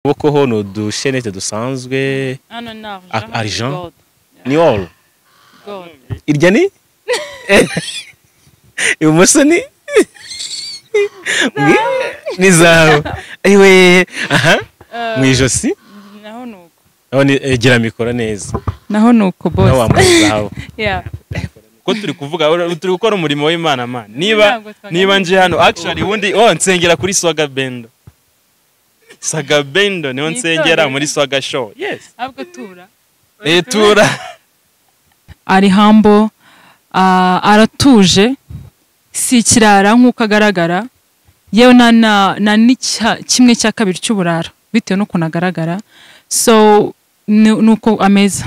Kuboko ho ni udushenete dusanzwe. Hano ni argent. Argent. Gold. Ni all. Gold. Irya ni ibumoso ni ni zahabu. Ayiwe, aha, mu ijosi Naho ni uko. naho ni egera mikoro neza. Naho ni uko Naho boss. wambaye zahabu. Yeah. Ko turi kuvuga, turi gukora umurimo w'Imana, man. Niba Ntabwo twaganiriye. niba nje hano, actually ubundi oh nsengera kuri Swaga Bendo. Swaga Bendo niho Ni nsengera itorero. muri Swaga Show. Yes. Ahubwo tura. Eh, tura. Ari humble, aratuje, si ikirara nk'uko agaragara, yewe na kimwe cya kabiri cy'uburara bitewe n'ukuntu agaragara. So ni uko ameza.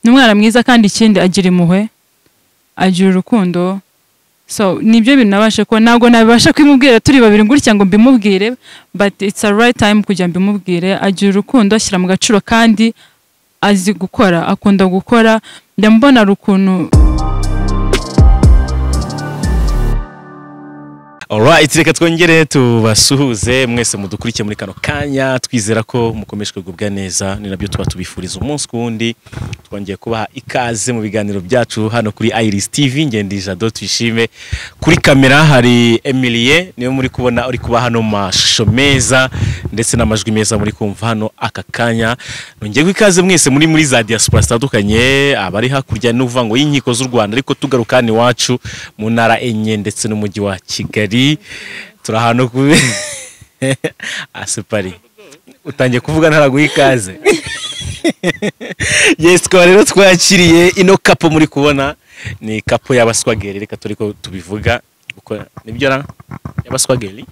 Ni umwana mwiza, kandi ikindi agira impuhwe, agira urukundo. So nibyo bintu nabashe ko ntabwo nabasha kubimubwira turi babiri gutya ngo mbimubwire, but it's a right time kugira mbimubwire. Agira urukundo, ashyira mu gaciro, kandi azi gukora, akunda gukora. Njya mbona hari ukuntu. Alright, reka twongere tubasuhuze mwese mudukurikiye muri kano kanya, twizera ko mukomeje kugubwa neza, ni nabyo tuba tubifuriza umunsi ku wundi. Twongeye kubaha ikaze mu biganiro byacu hano kuri Iris TV. Ngendi Jado Tuyishime, kuri kamera hari Emilie, niwe muri kubona uri kuba hano mu mashusho meza ndetse n'amajwi meza muri kumva hano aka kanya. Nongeye guha ikaze mwese muri za diaspora zitandukanye, abari hakurya n'uvuga ngo y'inkiko z'u Rwanda, ariko tugaruka hano iwacu mu ntara enye ndetse n'umujyi wa Kigali. Turi ahantu ku asupari utangiye kuvuga ntaraguha ikaze. Yes, tukaba rero twakiriye ino couple muri kubona, ni couple y'abaswageri, reka turi ko tubivuga kuko nibyo ra y'abaswageri.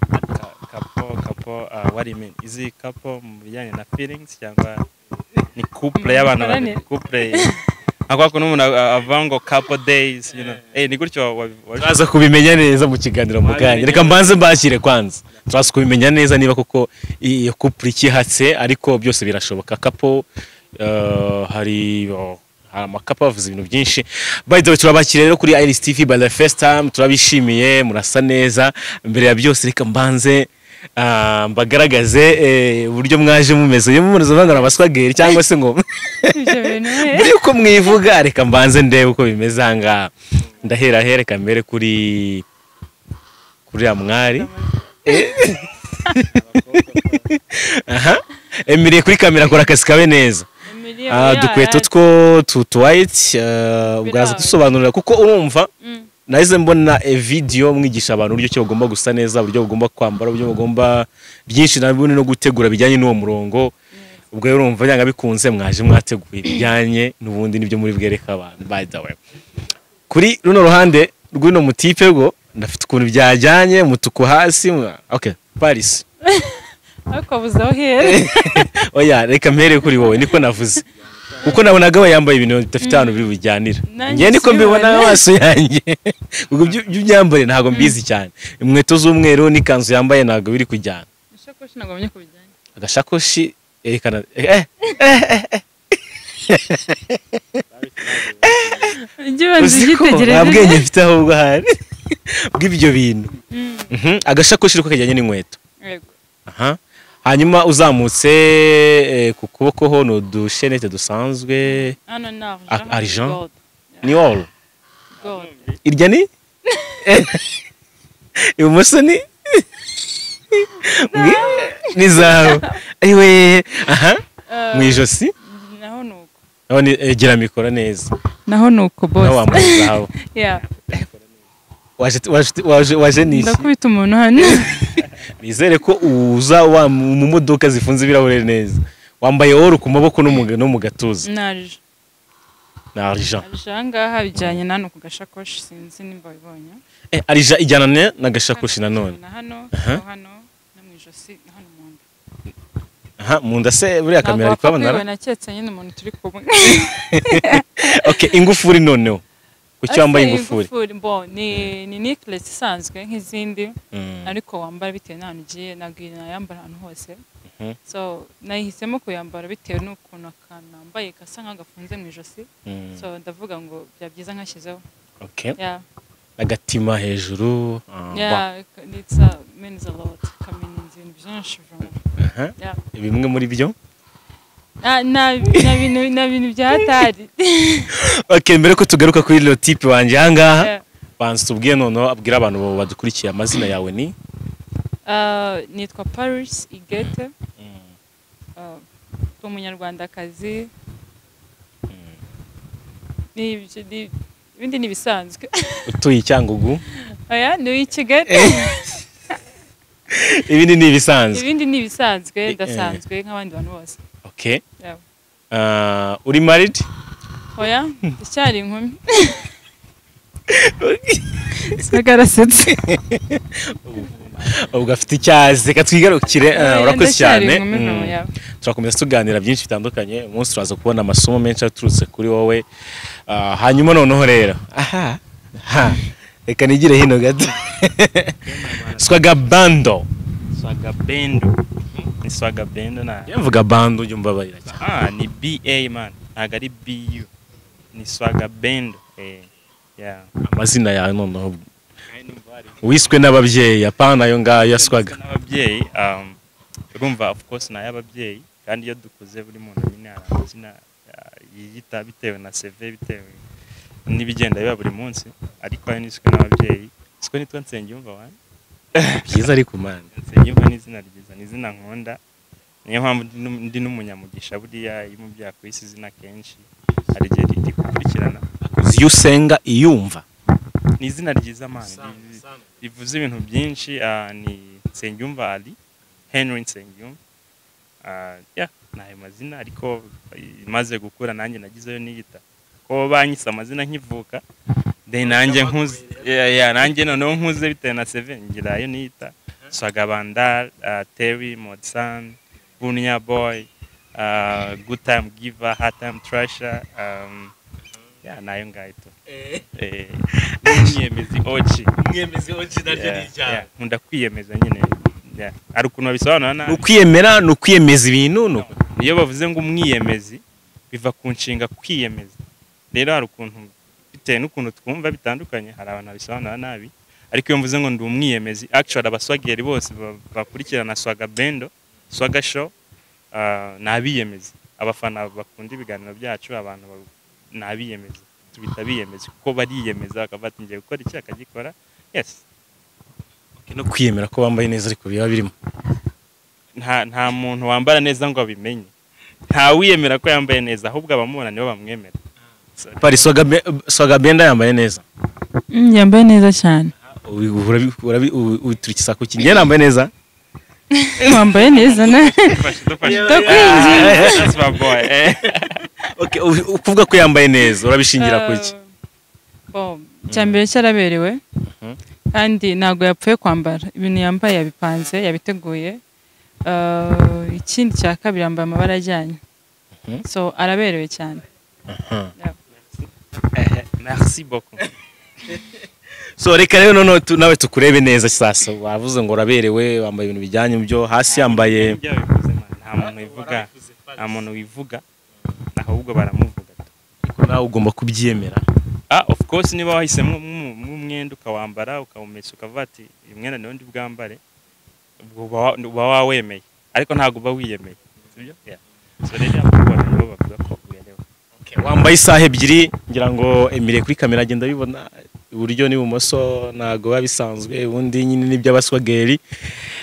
Couple, what do you mean? Is it couple mu bijyanye na feelings cyangwa ni couple y'abantu babiri? Mukorane. Couple nka kuntu umuntu avuga ngo couple days. Eh, ni gutyo Turaza kubimenya neza mu kiganiro mu kanya. Reka mbanze mbakire kwanza, turaza kubimenya neza niba koko iyo couple ikihatse, ariko byose birashoboka. Couple, hari, oh, hari amacouple bavuze ibintu byinshi. By the way, turabakiriye rero kuri Iris TV by the first time, turabishimiye, murasa neza. Mbere ya byose reka mbanze mbagaragaze uburyo mwaje mumeze. Iyo mumeze bangana abaswageri cyangwa se ngo Ibyo bintu we. Mbere yuko mwivuga, reka mbanze ndebe uko bimeze aha ngaha. Ndahera hereka mbere kuri ya mwari. Aha, Emilie kuri kamera akora akazi kawe neza. Emilie, Ah, oya, dukweto two tu white, ubwo araza Birawe. dusobanurira, kuko urumva nahise mbona a video mwigisha abantu uburyo ki bagomba gusa neza, uburyo bagomba kwambara, uburyo bagomba byinshi nabone no gutegura bijyanye n'uwo murongo. Ubwo rero urumva byanga bikunze mwaje mwateguye ibijyanye n'ubundi nibyo muri bwereka abantu. By the way, kuri runo ruhande rw'uno mutipe bwo ndafite ukuntu byajyanye, umutuku hasi, okay, Paris. Ariko buze aho hera. Oya, reka mpere kuri wowe, niko navuze kuko nabonaga we yambaye ibintu bidafite ahantu biri bujyanira. Nanjye Njye niko mbibona sibibona. n'amaso yanjye, ubwo by'imyambarire ntabwo mbizi cyane. Inkweto z'umweru n'ikanzu yambaye ntabwo biri kujyana. Ishakoshi ntabwo bamenye ko bijyanye. Agashakoshi erekana. Ujye ubanza Uzi ko nta ugitegereze. bwenge mfite ahubwo hari bw'ibyo bintu. Agashakoshi ariko kajyanye n'inkweto. Yego. Aha, hanyuma uzamutse, ku kuboko ho ni udushenete dusanzwe. Hano ni argent. Argent. Gold. Ni all. Gold. Irya ni ibumoso ni ni zahabu. Ayiwe, aha, mu ijosi Naho ni uko. naho ni egera mikoro neza. Naho ni uko Naho boss. wambaye zahabu. Yeah. Waje niki? Ndakubita umuntu hano. Nizere ko uza wa mu modoka zifunze ibirahure neza. Wambaye or ku maboko no mu gatuza. Ni argent. Ni argent. Argent aha ngaha bijyanye na hano ku gashakoshi, sinzi nimba wabibonye. Eh, argent ijyana n'agashakoshi nanone. Na hano, Aha. no hano, no mu ijosi, na hano mu nda. Aha mu nda se buriya kamera ari Ntabwo wapfa kuhabona ra? kwibona keretse nyine umuntu turi kumwe. Okay, ingufuri noneho, kuki wambaye Ese ingufuri? Bo ni necklace isanzwe nk'izindi, ariko wambara bitewe n'ahantu ugiye. Ntabwo iyi nayambara ahantu hose. So nayihisemo kuyambara bitewe n'ukuntu akantu nambaye gasa nk'agafunze mu ijosi. So ndavuga ngo byaba byiza nkashyizeho. Okay. Yeah. Agatima hejuru, ah, Yeah, it's a means a lot, kamenyinza ibintu byinshi vraiment. Aha. Yeah. Bimwe muri byo? Na bintu byahatari. Okay, mbere ko tugaruka kuri le type wanje ahangaha, banza tubwiye noneho, abwira abantu badukurikiye amazina yawe ni? Nitwa Paris Igete. Ndi umunyarwandakazi. Ibindi ni ibisanzwe. Utuye i Cyangugu? Oya, ni i Kigali. Ibindi ni ibisanzwe. Ibindi ni ibisanzwe, ndasanzwe nk'abandi bantu bose. Okay. Yeah. Uri married? Oya, ndacyari inkumi. Sagarasetse. Ubwo afite icyazi, reka twigarukire. Urakoze Ndacyari cyane. inkumi, yeah. Turakomeza tuganira byinshi bitandukanye. Umunsi turaza kubona amasomo menshi aturutse kuri wowe. Hanyuma noneho rero, aha ha, reka nigire hino gato. Swaga Bando. Swaga Bendo, ni Swaga Bendo na Iyo mvuga bando ujya umbabarira cyane. Ah, ni BA man, ntabwo ari BU, ni Swaga Bendo, yeah. Amazina yawe noneho wiswe n'ababyeyi, apana ayo ngayo ya Swaga? N'ababyeyi, urumva, of course ni ay'ababyeyi, kandi iyo dukuze buri muntu nyine hari amazina yiyita bitewe na CV, bitewe n'ibigenda biba buri munsi, ariko ayo niswe n'ababyeyi siko nitwa Nsengiyumva wa Byiza ariko, man. Nsengiyumva ni izina ryiza, ni izina nkunda, niyo mpamvu ndi n'umunyamugisha. Buriya iyo umubyeyi akwise izina kenshi hari igihe rigukurikirana. Iyo usenga iyumva. Ni izina ryiza, man, rivuze ibintu byinshi. Ni Nsengiyumva Ali Henry Nsengiyumva. Yeah, ni ayo mazina, ariko maze gukura nanjye nagizeyo niyita ko banyise amazina nkivuka, then nanjye nkuze, yeah, nanjye noneho nkuze bitewe na CV ngira ayo niyita: Swagabandar, Terry Modsan, Bunya Boy, Good Time Giver, Hard Time Trasher, yeah, nayo ngayo tu. N'umwiyemezi Oji. Umwemezi Oji naryo ni ijambo. Nkunda kwiyemeza nyine, yeah. Hari ukuntu babisobanura Ni nabi. ukwiyemera, ni ukwiyemeza ibintu, ni Iyo bavuze ngo umwiyemezi biva ku nshinga kwiyemeza. Rero hari ukuntu bitewe n'ukuntu twumva bitandukanye, hari abantu babisobanura nabi, ariko iyo mvuze ngo ndi umwiyemezi, actually abaswageri bose bakurikirana Swaga Bendo, Swaga Show, ni abiyemezi. Abafana bakunda ibiganiro byacu, abantu ni abiyemezi, tubita abiyemezi kuko bariyemeza bakavuga ati ngiye gukora iki, akagikora, yes. No kwiyemera ko bambaye neza ariko biba birimo. Nta muntu wambara neza ngo abimenye, nta wiyemera ko yambaye neza, ahubwo abamubona nibo bamwemera. So, Pari, Swaga Benda yambaye neza? Yambaye neza cyane. Ubiturikiza ku ki? Njye nambaye neza? Wambaye neza na Dufashe, dufashe. Ndakwinginze. That's my boy. Okay, ukuvuga ko yambaye neza urabishingira ku ki? Bon, icya mbere cyaraberewe, kandi ntabwo yapfuye kwambara ibintu yambaye, yabipanze, yabiteguye. Ikindi cya kabiri, yambaye amabara ajyanye, so araberewe cyane. Yeah. Merci beaucoup. So reka rero noneho nawe tukurebe neza. Sasa wavuze ngo uraberewe, wambaye ibintu bijyanye byo hasi, yambaye Ibyo bivuze, man. Nta muntu wivuga, nta muntu wivuga, ahubwo baramuvuga. Ariko nawe ugomba kubyiyemera. Ah, of course, niba wahisemo nk'umwenda ukawambara, ukawumesa, ukavuga ati uyu mwenda niwo ndi bwambare, ubwo uba wawemeye, ariko ntabwo uba wiyemeye, sibyo? Yeah. So rero abakubona nibo bavuga ko uberewe. Wambaye isaha ebyiri, ngira ngo Emile kuri kamera agenda abibona, iburyo n'ibumoso, ntabwo biba bisanzwe ubundi nyine n'iby'abaswageri.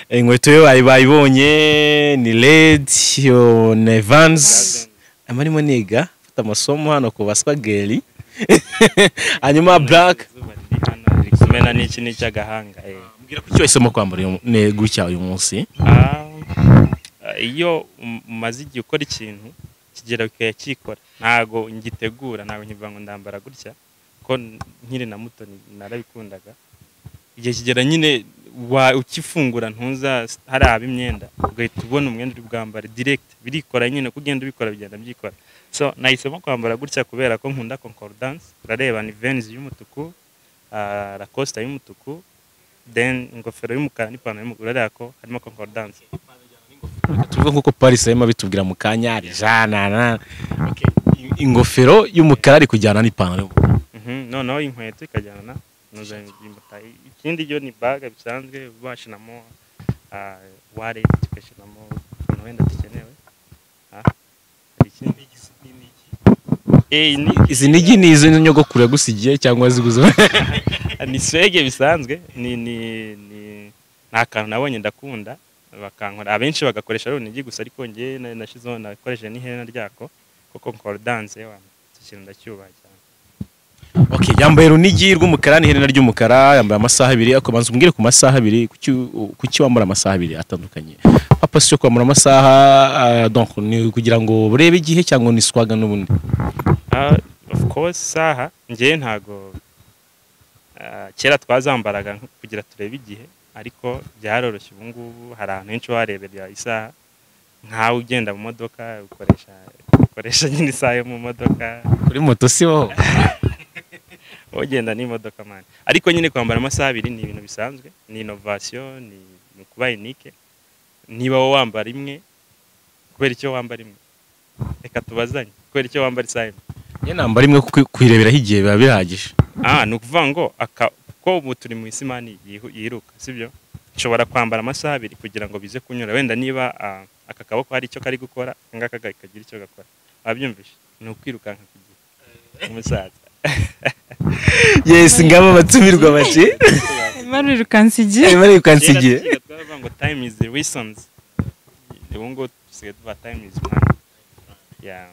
Inkweto yo bayibonye ni red, yo ni Vans, amarimo niga afata amasomo hano ku baswageri, hanyuma black. Izuba riri hano riri kumena n'iki n'icy'agahanga. Mbwira ko icyo wahisemo kwambara gutya uyu munsi. Ah, iyo umaze igihe ukora ikintu kigera kikora, ntago ngitegura, ntago nkivuga ngo ndambara gutya, ko nkiri na muto narabikundaga. Igihe kigera nyine wa ukifungura ntuza hari aba imyenda, ugahita ubona umwenda uri bwambare direct, birikora nyine, uko ugenda ubikora bigenda byikora. So nahisemo kwambara gutya kubera ko nkunda concordance. Urareba ni Vans y'umutuku, Lacoste y'umutuku, then ingofero y'umukara n'ipantaro y'umukara, urareba ko harimo concordance. Tuvuge nk'uko Paris arimo abitubwira mu kanya ari jana na okay. Ingofero y'umukara ari kujyana n'ipantaro y'umukara. Noneho inkweto ikajyana na nuza imbuta. Ikindi yo ni bag bisanzwe, bashyiramo wallet, ugashyiramo ahantu wenda dukenewe. Hari ikindi? Izi nigi ni izo nyogokuru yagusigiye cyangwa ziguze? Ni swag bisanzwe, ni nta kantu nabonye ndakunda bakankora, abenshi bagakoresha ari urunigi gusa, ariko njye nashizeho nakoresheje n'iherena ryako kuko concordance wa iki kintu ndacyubaha cyane. Okay, yambaye urunigi rw'umukara n'iherena ry'umukara, yambaye amasaha abiri. Ariko banza umbwire ku masaha abiri, kuki wambara amasaha abiri atandukanye? Papa, si cyo kwambara amasaha, donc ni kugira ngo urebe igihe cyangwa ni swaga n'ubundi? Of course, saha njye ntago, kera twazambaraga kugira turebe igihe, ariko byaroroshye ubu ngubu hari ahantu henshi warebera isaha. Nkawe ugenda mu modoka ukoresha nyine isaha yo mu modoka. Kuri moto si wowe? Ugenda n'imodoka man, ariko nyine kwambara amasaha abiri ni ibintu bisanzwe, ni innovation, ni ukuba unique. Niba wowe wambara imwe, kubera icyo wambara imwe? Reka tubazanye, kubera icyo wambara isaha imwe? Njye nambara imwe kuko kuyireberaho igihe biba bihagije. Ni ukuvuga ngo aka ko ubu turi mu isi man yiruka, sibyo? Nshobora kwambara amasaha abiri kugira ngo bize kunyura wenda niba aka kaboko hari icyo kari gukora, ngaka kagira icyo gakora. Wabyumvishe? Ni ukwirukanka ku gihe, umusaza. Yes, ngabo batumirwa bake. Marirukansa igihe. Marirukansa igihe. Kera twavuga ngo time is the reasons, ubu ngubu dusigaye tuvuga time is money, yeah.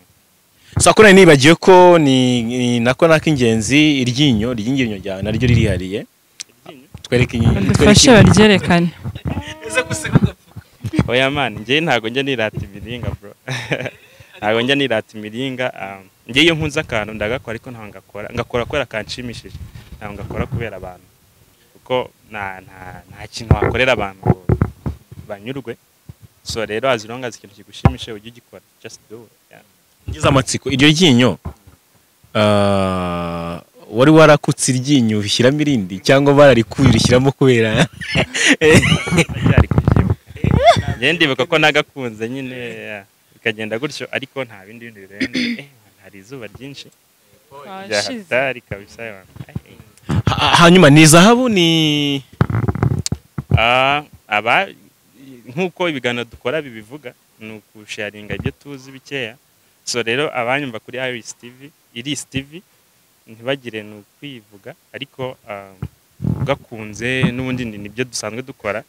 So akora nibagiwe ko ni nako nak'ingenzi, iryinyo ry'inginyo ryawe naryo ririhariye. Iryinyo? Twereke. Badufashe baryerekane. Oya man, njye ntago njya nirata imiringa bro, ntago njya nirata imiringa. Njye iyo nkunze akantu ndagakora, ariko ntabwo ngakora kubera kanshimishije, ntabwo ngakora kubera abantu, kuko nta kintu wakorera abantu ngo banyurwe. So rero as long as ikintu kigushimishe ujye ugikora, just do it, yeah. Ngize amatsiko, iryo ryinyo, wari warakutse iryinyo ushyiramo irindi cyangwa bararikuye urishyiramo kubera? Ndacyari kubyibuka, njye ndibuka ko nagakunze nyine, yeah, bikagenda gutyo, ariko nta bindi bintu birenze. Hari izuba ryinshi rya Washize. hatari kabisa. Hanyuma ni zahabu ni? Aba nk'uko ibiganiro dukora bibivuga, ni ukusharinga ibyo tuzi bikeya. So rero abanyumva kuri Iris TV, Iris TV, ntibagire ni ukwivuga, ariko gakunze n'ubundi nibyo dusanzwe dukora,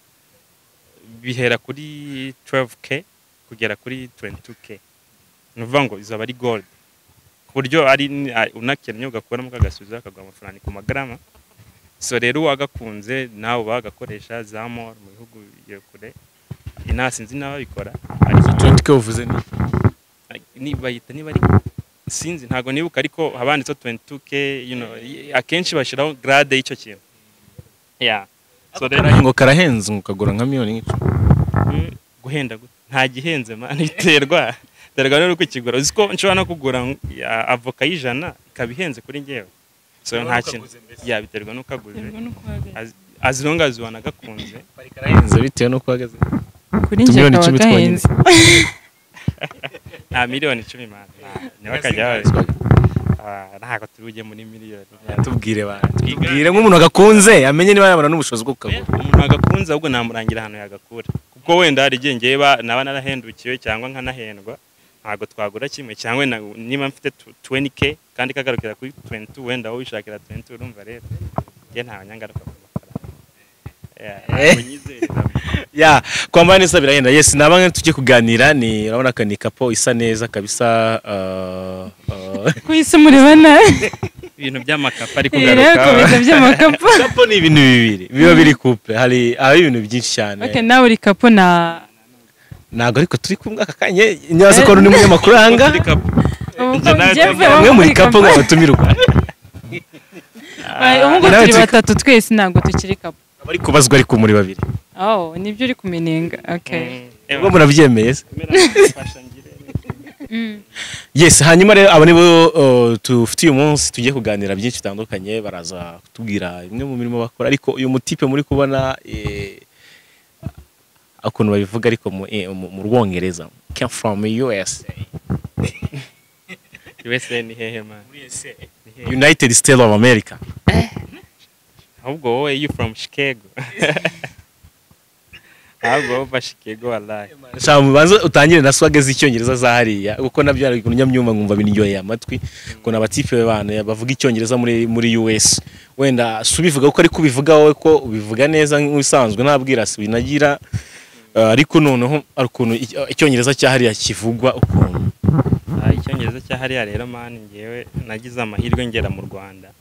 bihera kuri 12K kugera kuri 22K. Ni ukuvuga ngo izaba ari gold ku buryo ari unakennye ugakuramo kagasubiza bakaguha amafaranga ku magarama. So rero uwagakunze nawe bagakoresha za mall mu bihugu bigiye kure inaha, sinzi n'ababikora, ariko 20K uvuze ni? Ni bayita niba ari, sinzi, ntago nibuka, ariko habanditseho 22K, akenshi bashyiraho grade y'icyo kintu, yeah. So rero ngo karahenze, ngo ukagura nka miliyoni nk'icumi. Guhenda gute? Nta gihenze man, biterwa n'uko ukigura. Uzi ko nshobora no kugura avoka y'ijana ikaba ihenze kuri njyewe? So nta kintu ya, biterwa n'uko aguze. Biterwa n'uko uhagaze. As long as wanagakunze. Karahenze bitewe n'uko uhagaze. Kuri njye Utumiliyoni kaba 10 twonyine. gahenze. Nta miliyoni 10 man, niba kajya, ntabwo turi bujye muri miliyoni. Tubwire ba, tubwire nk'umuntu agakunze amenye niba yabona n'ubushobozi bwo kukagura. Umuntu agakunze ahubwo namurangira ahantu yagakura, kuko wenda hari igihe ngewe naba narahendukiwe cyangwa nkanahendwa, ntabwo twagura kimwe, cyangwa niba mfite 20K kandi kagarukira kuri 22, wenda wowe wishakira 22. Urumva rero njye nta nyangaruka ku mafaranga. Yeah, ntabwo nyizerera. Ya, kwambara neza birahenda. Yes, nabamwe tujye kuganira, ni urabona ka ni couple isa neza kabisa. Ku isi mureba nabi. Ibintu by'amakapa ari Rero kugaruka. Komeza by'amakapa. Couple ni ibintu bibiri biba biri couple, hari aho ibintu byinshi cyane. Okay, nawe uri couple na? Ntabwo, ariko turi kumwe aka kanya, nyaza ko uri munyamakuru ahanga. Turi couple. Ubu Njye nawe njye turi mvuye mwe muri muri couple couple. nk'abatumirwa. Ubu ngubu Nawe turi turi- batatu twese, ntabwo tukiri couple. Abari kubazwa ariko muri babiri. Oh, nibyo uri kumeninga, okay. Ubwo murabyemeye se? Mfasha ngire. Yes, hanyuma rero aba nibo tufite uyu munsi, tugiye kuganira byinshi bitandukanye, baraza kutubwira imwe mu mirimo bakora. Ariko uyu mutipe muri kubona, ukuntu babivuga ariko mu Rwongereza, came from USA. USA ni hehe man? Ni hehe? United States of America. Ahubwo wowe you from Chicago. Ntabwo wafashe ikego, wallahi. Shaka mubanze utangire na swag z'icyongereza za hariya, kuko nabyo hari ukuntu nyamyumva nkumva biniryoheye amatwi, ukuntu abatipe bana bavuga icyongereza muri US. Wenda si ubivuga kuko, ariko ubivuga wowe ko ubivuga neza nk'ibisanzwe, nta bwirasi binagira. Ariko noneho hari ukuntu icyongereza cya hariya kivugwa ukuntu. Icyongereza cya hariya rero, man, ngewe nagize amahirwe ngera mu Rwanda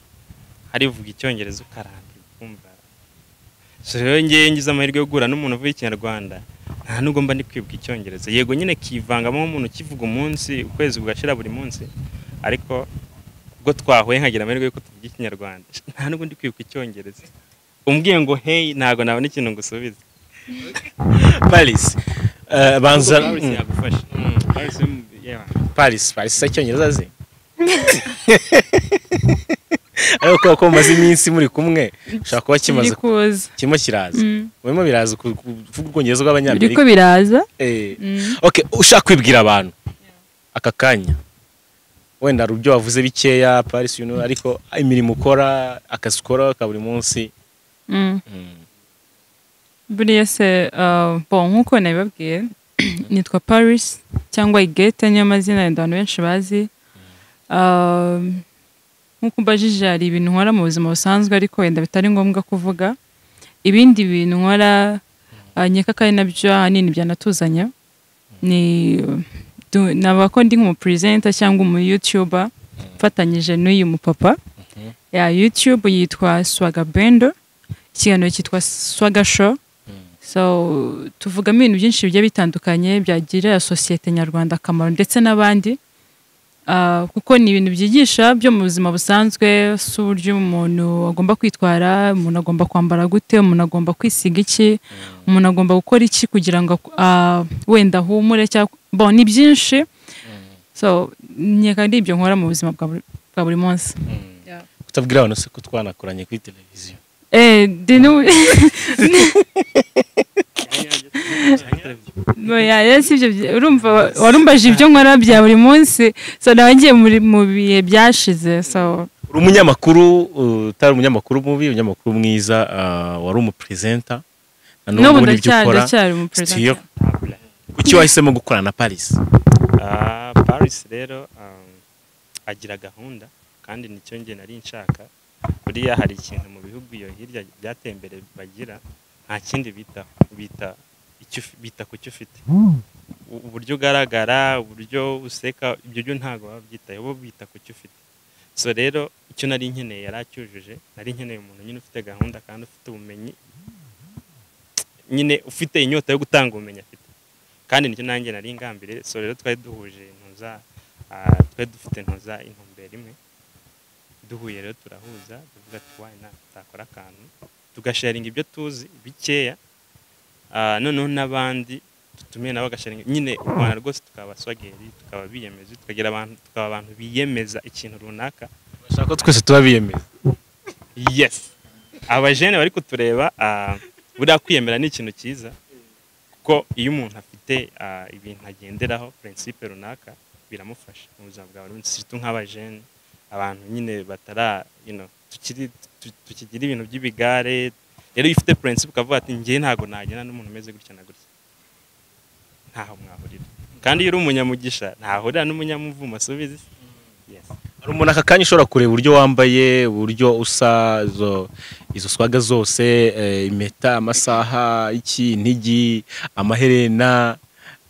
harivuga icyongereza ukarambirwa ukumva. So rero ngewe ngize amahirwe yo guhura n'umuntu uvuga ikinyarwanda, nta nubwo mba ndi kwibuka icyongereza. Yego nyine kivangamo nk'umuntu ukivuga umunsi, ukwezi kugashira, buri munsi, ariko ubwo twahuye nkagira amahirwe yuko tuvuga ikinyarwanda, nta nubwo ndi kwibuka icyongereza. Umbwiye ngo "Hey", ntabwo nabona ikintu ngusubiza. Paris, banza Paris yagufasha. Paris, yeah. Paris si icyongereza azi, ariko kubera ko mumaze iminsi muri kumwe, ushobora kuba kimaze Biri kuza. Kirimo kiraza. Birimo biraza kuvuga ubwongereza bw'abanyamerika. Biriko biraza. Okay, ushaka kwibwira abantu aka kanya, wenda hari ibyo wavuze bikeya, Paris, ariko imirimo ukora, akazi ukora ka buri munsi. Buriya se, bon, nk'uko nabibabwiye, nitwa Paris cyangwa Igete, niyo mazina yenda abantu benshi bazi. Nk'uko umbajije, hari ibintu nkora mu buzima busanzwe, ariko wenda bitari ngombwa kuvuga. Ibindi bintu nkora, nkeka ko ari nabyo ahanini byanatuzanya, ni navuga ko ndi nk'umupresenter cyangwa umu YouTuber mfatanyije n'uyu mupapa. Ya YouTube yitwa Swaga Bendo, ikiganiro cyitwa Swaga Show. So tuvugamo ibintu byinshi bigiye bitandukanye byagirira sosiyete nyarwanda akamaro ndetse n'abandi. Kuko ni ibintu byigisha byo mu buzima busanzwe, si uburyo umuntu agomba kwitwara, umuntu agomba kwambara gute, umuntu agomba kwisiga iki, umuntu agomba gukora iki kugira ngo wenda ahumure cyangwa, bon, ni byinshi. So nkeka ari ibyo nkora mu buzima bwa buri munsi. Kutabwira abantu se ko twanakoranye kuri televiziyo? Oya, rero si ibyo urumva warumbaje ibyo nkora bya buri munsi, so nawe ngiye mu bihe byashize, so. Uri umunyamakuru, utari umunyamakuru mubi, umunyamakuru mwiza, wari umupresenter na n'ubu n'ubu nibyo ndacyari ukora. Ndacyari umupresenter. Still. Kuki wahisemo gukorana na Paris? Paris rero, agira gahunda kandi nicyo njye nari nshaka. Buriya hari ikintu mu bihugu iyo hirya byateye imbere bagira, nta kindi bitaho, bita icyo bita ku cyo ufite. Uburyo ugaragara, uburyo useka, ibyo byo ntabwo baba babyitayeho, bo bita ku cyo ufite. So rero icyo nari nkeneye yari acyujuje. Nari nkeneye umuntu nyine ufite gahunda kandi ufite ubumenyi, nyine ufite inyota yo gutanga ubumenyi afite, kandi nicyo nanjye nari ngambiriye. So rero twari duhuje intuza, twari dufite intuza, intumbero imwe. Duhuye rero turahuza, tuvuga ati why not tutakora akantu tugasharinga ibyo tuzi bikeya, noneho n'abandi dutumiye nabo bagasharinga nyine, u Rwanda rwose tukaba swageri, tukaba biyemeza, tukagira abantu, tukaba abantu biyemeza ikintu runaka. Bashaka ko twese tuba biyemeza. Yes, abajene bari kutureba, buriya kwiyemera ni ikintu cyiza, kuko iyo umuntu afite ibintu agenderaho, principe runaka, biramufasha mu buzima bwa buri munsi, surtout nk'abajene, abantu nyine batara tukiri tukigira ibintu by'ibigare. Rero iyo ufite principe ukavuga ati njye ntabwo nagenda n'umuntu umeze gutya na gutya, ntaho mwahurira. Kandi iyo uri umunyamugisha ntahurira n'umunyamuvumo, subizi. Yes. Hari umuntu aka kanya ushobora kureba uburyo wambaye, uburyo usa, izo swaga zose, impeta, amasaha, iki, intigi, amaherena,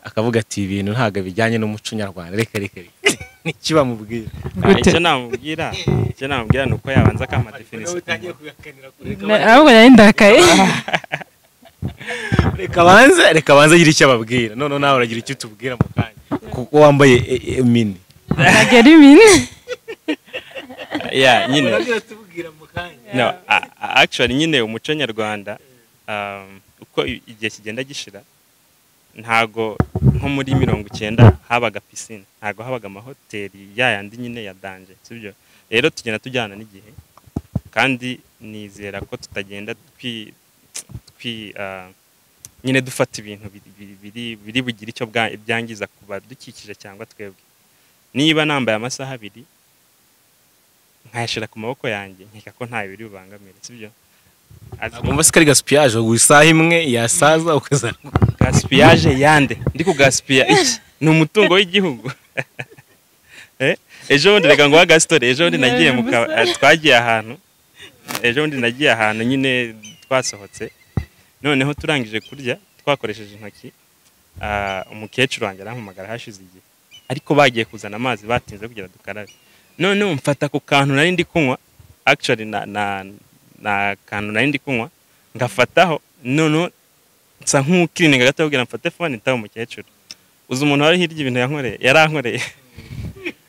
akavuga ati ibintu ntabwo bijyanye n'umuco nyarwanda, reka reka reka. Niki bamubwira? Gute? Icyo namubwira ni uko yabanza akampa definition. Ahubwo nari ndakaye. Reka banze agire icyo ababwira, none nawe uragira icyo utubwira mu kanya, kuko wambaye mini. Ntabwo ari mini. Yeah, nyine. Tubwira mu kanya. No, actually nyine umuco nyarwanda, uko igihe kigenda gishira, ntago nko muri 90 habaga piscine, ntago habaga amahoteli yayandi nyine ya danger, sibyo? Rero tugenda tujyana n'igihe, kandi nizera ko tutagenda twi nyine dufata ibintu biri bugire icyo byangiza ku badukikije cyangwa twebwe. Niba nambaye amasaha abiri nkayashyira ku maboko yanjye, nkeka ko ntayo biri bubangamire, sibyo? Umva se kari gaspillage, ugu isaha imwe yasaza ukaza. Gaspillage yande? Ndi kugaspilla iki? Ni umutungo w'igihugu. Ejo bundi reka nguhe agastori. Ejo bundi nagiye mu twagiye ahantu. Ejo bundi nagiye ahantu nyine twasohotse. Noneho turangije kurya twakoresheje intoki. Umukecuru wanjye arampamagara hashize igihe. Ariko bagiye kuzana amazi batinze kugira dukarabe. Noneho mfata ku kantu nari ndi kunywa, actually na kantu nari ndi kunywa ngafataho, noneho nsa nk'ukirininga gato kugira mfate phone nitabe umukecuru. Uzi umuntu wari hirya ibintu yankoreye, yarankoreye.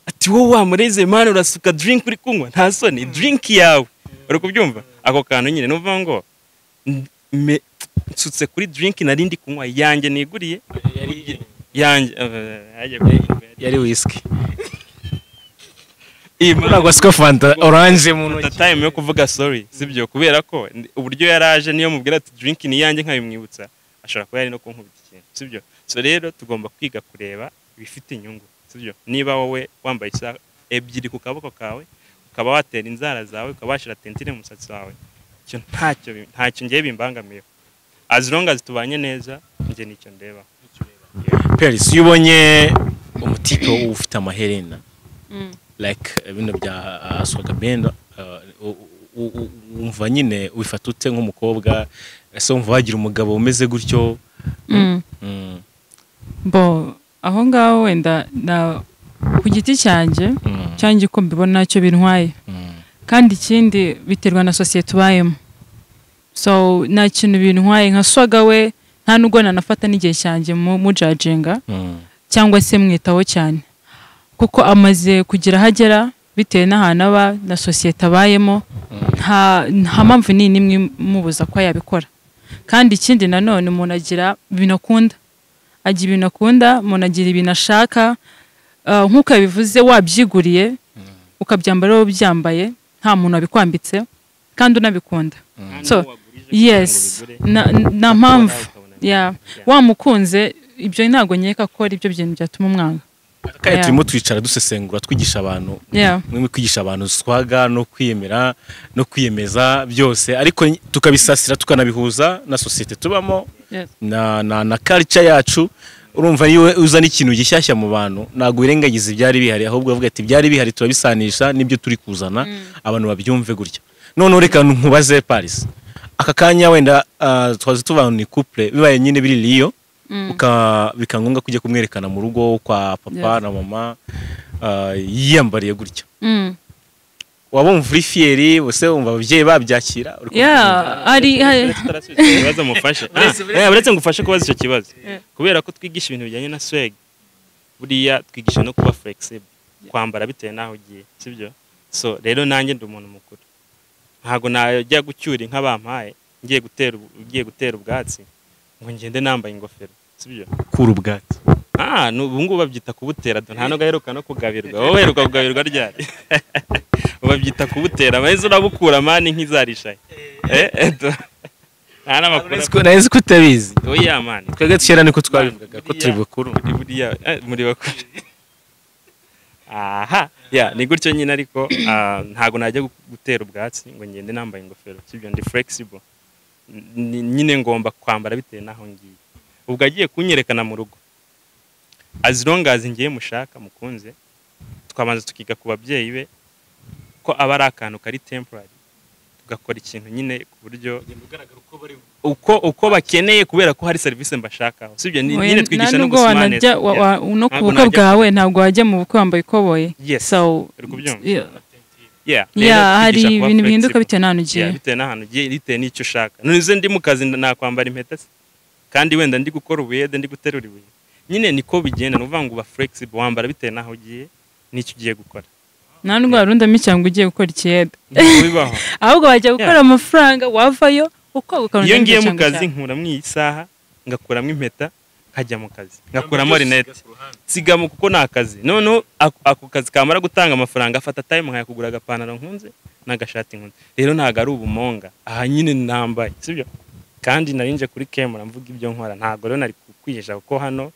Ati wowe wamureze man, urasuka drink uri kunywa, nta soni, drink yawe. Uri kubyumva? Ako kantu nyine nuvuga ngo nsutse kuri drink nari ndi kunywa yanjye niguriye yanjye yari whisky. Ntabwo asuka fanta orange mu ntoki. Time yo kuvuga sorry, sibyo, kubera ko uburyo yaraje niyo mubwira ati drink ni yanjye nkabimwibutsa, ashobora kuba yari no kunkubita ikintu, sibyo. So rero tugomba kwiga kureba ibifite inyungu, sibyo. Niba wowe wambaye isaha 2 ku kaboko kawe, ukaba watera inzara zawe, ukaba washira tentire mu musatsi wawe, icyo ntacyo ngiye bimbangamiye. As long as tubanye neza, nje nicyo ndeba. Paris, iyo ubonye umutipe ufite amaherena like bino bya Aswaga Benda, umva nyine wifata ute nk'umukobwa? Ese umva wagira umugabo umeze gutyo? Bo aho ngaho wenda na ku giti cyanjye cyanjye ko mbibona ntacyo bintwaye, kandi ikindi biterwa na sosiyete ubayemo. So nta kintu bintwaye nka Swaga we, nta nubwo nanafata n'igihe cyanjye mujajinga cyangwa se mwitaho cyane, kuko amaze kugira ahagera bitewe n'ahantu aba na sosiyete abayemo, nta mpamvu nini imwe imubuza ko yabikora. Kandi ikindi nanone umuntu agira ibintu akunda, agira ibintu akunda, umuntu agira ibintu ashaka. Nk'uko yabivuze, wabyiguriye ukabyambara wowe ubyambaye, nta muntu wabikwambitse kandi unabikunda. So yes, nta mpamvu wamukunze, ibyo ntabwo nkeka ko ari byo bintu byatuma umwanga. Kandi turimo twicara dusesengura, twigisha abantu, mwe kwigisha abantu swaga no kwiyemera no kwiyemeza byose, ariko tukabisasira tukanabihuza na societe tubamo na culture yacu. Urumva iyo uzana ikintu gishyashya mu bantu ntabwo wirengagiza ibyari bihari, ahubwo avuga ati byari bihari turabisanisha nibyo turi kuzana, abantu babyumve gutya. None reka nkubaze Paris, aka kanya wenda twaze tuva ni couple bibaye nyine biri liyo, bikangombwa kujya kumwerekana mu rugo kwa papa na mama yiyambariye gutya, wabumva uri fieri bose, wumva ababyeyi babyakira? Ibibazo mufashe, uretse ngufashe kubaza icyo kibazo, kubera ko twigisha ibintu bijyanye na swag, buriya twigisha no kuba flexible, kwambara bitewe n'aho ugiye, sibyo. So rero nanjye ndi umuntu mukuru, ntago najya gucyura inka bampaye ngiye gutera ubwatsi ngo ngende nambaye ingofero, sibyo. Kura ubwatsi ubu ngubu babyita kubutera, nta no gaheruka no kugabirwa. Wowe uheruka kugabirwa ryari? Babyita kubutera, maze urabukura mani nk'izarishaye. Nta n'amakuru nahise ko utabizi. Oya mani, twebwe kera niko twabivugaga ko turi bakuru, buriya muri bakuru. Aha ya ni gutyo nyine, ariko ntago najya gutera ubwatsi ngo ngende nambaye ingofero, sibyo. Ndi flexible nyine, ngomba kwambara bitewe n'aho ngiye. Ubwo agiye kunyerekana mu rugo, as long as ngiye mushaka mukunze, twabanza tukiga ku babyeyi be ko aba ari akantu kari temporary, tugakora ikintu nyine ku buryo uko bakeneye, kubera ko hari service mbashakaho, sibyo. Nyine twigisha no gusimaneza no ku bukwe bwawe, ntabwo wajya mu bukwe wambaye ikoboye. So hari ibintu bihinduka bitewe n'ahantu ugiye, bitewe n'ahantu ugiye, bitewe n'icyo ushaka. None ndi mu kazi nakwambara impeta se, kandi wenda ndi gukora ubuyede, ndi guterura ibuye, nyine niko bigenda. Nuvuga ngo uba flexible, wambara bitewe n'aho ugiye n'icyo ugiye gukora. Nta nubwo warundamo icyangwa ugiye gukora ikiyede, ahubwo wajya gukora amafaranga wavayo ukoga. Iyo ngiye mu kazi nkuramo iyi saha, ngakuramo impeta, nkajya mu kazi, ngakuramo rinete, nsigamo kuko ni akazi. Noneho ako kazi kamara gutanga amafaranga, afata time nkayakugura agapantaro nkunze n'agashati nkunze. Rero ntabwo ari ubumonga, aha nyine nambaye, sibyo. Kandi narinje kuri camera mvuga ibyo nkora, ntabwo rero nari kwihisha kuko hano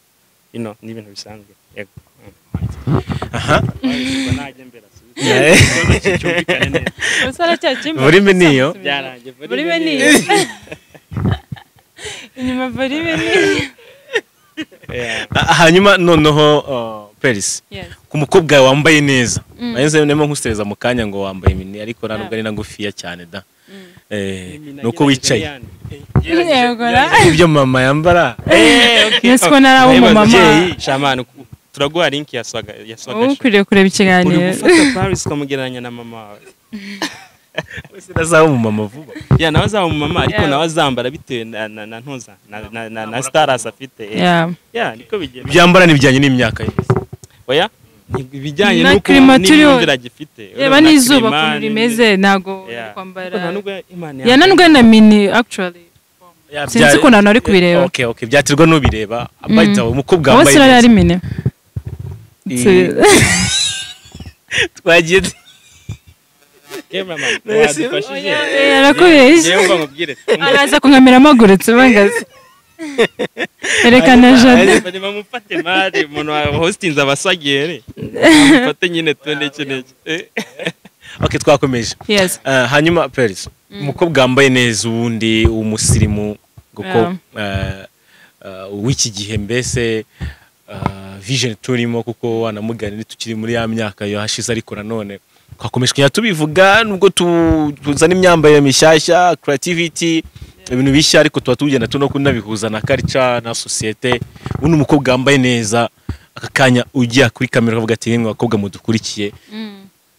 ino ni ibintu bisanzwe. Yego. Aha. Aracyakimba. Volume niyo. Byarangiye. Volume niyo. Inyuma volume niyo. Yeah. Hanyuma noneho, Peris, Yes. ku mukobwa wambaye neza, nahise ndimo nkusereza mu kanya ngo wambaye mini, ariko nta nubwo ari na ngufiya cyane da. Nuko wicaye. Yego ra. Ibyo mama yambara. Yes, ko nari umumama. Shamani, turaguha link ya Swaga, ya Swaga Wowe Show. ukwiriye kureba Uri ikiganiro. gufata Paris ukamugereranya na mama wawe. Wese azaba umumama vuba. Ya, nawe azaba umumama, ariko nawe azambara bitewe na ntuza na status afite. Yeah, niko bigenda. Byambara n'ibijyanye n'imyaka ye. Oya, ni ibijyanye Na n'uko climat turiho. n'imyumvire agifite. Reba Na n'izuba climat, ukuntu rimeze, ntago Yeah. uri kwambara. Ariko nta nubwo Imana Ya, nta nubwo na mini actually. Sinzi ukuntu abantu bari kubireba. Okay, byaterwa n'ubireba. By the way, umukobwa Wowe wambaye sinari neza. ari mini. Twagiye. Cameraman, wadufashije. Arakubeshya. Njyewe mva nkubwire. Araza kunkamera amagurutse bangaze. Erekana jado. Bari bamufate mari umuntu wa hostinze abasagere. Bamufate nyine tu n'iki n'iki. Okay, twakomeje. Yes. Hanyuma Peris, umukobwa wambaye neza ubundi umusirimu, kuko w'iki gihe mbese, vision turimo, kuko wanamugani tukiri muri ya myaka yo hashize, ariko nanone twakomeje kujya tubivuga nubwo tuzana imyambarire mishyashya, creativity, ibintu bishya, ariko tuba tugenda tuno kunabihuza na culture na societe. Ubundi umukobwa wambaye neza aka kanya ujya kuri kamera ukavuga ati: "Yemwe abakobwa mudukurikiye,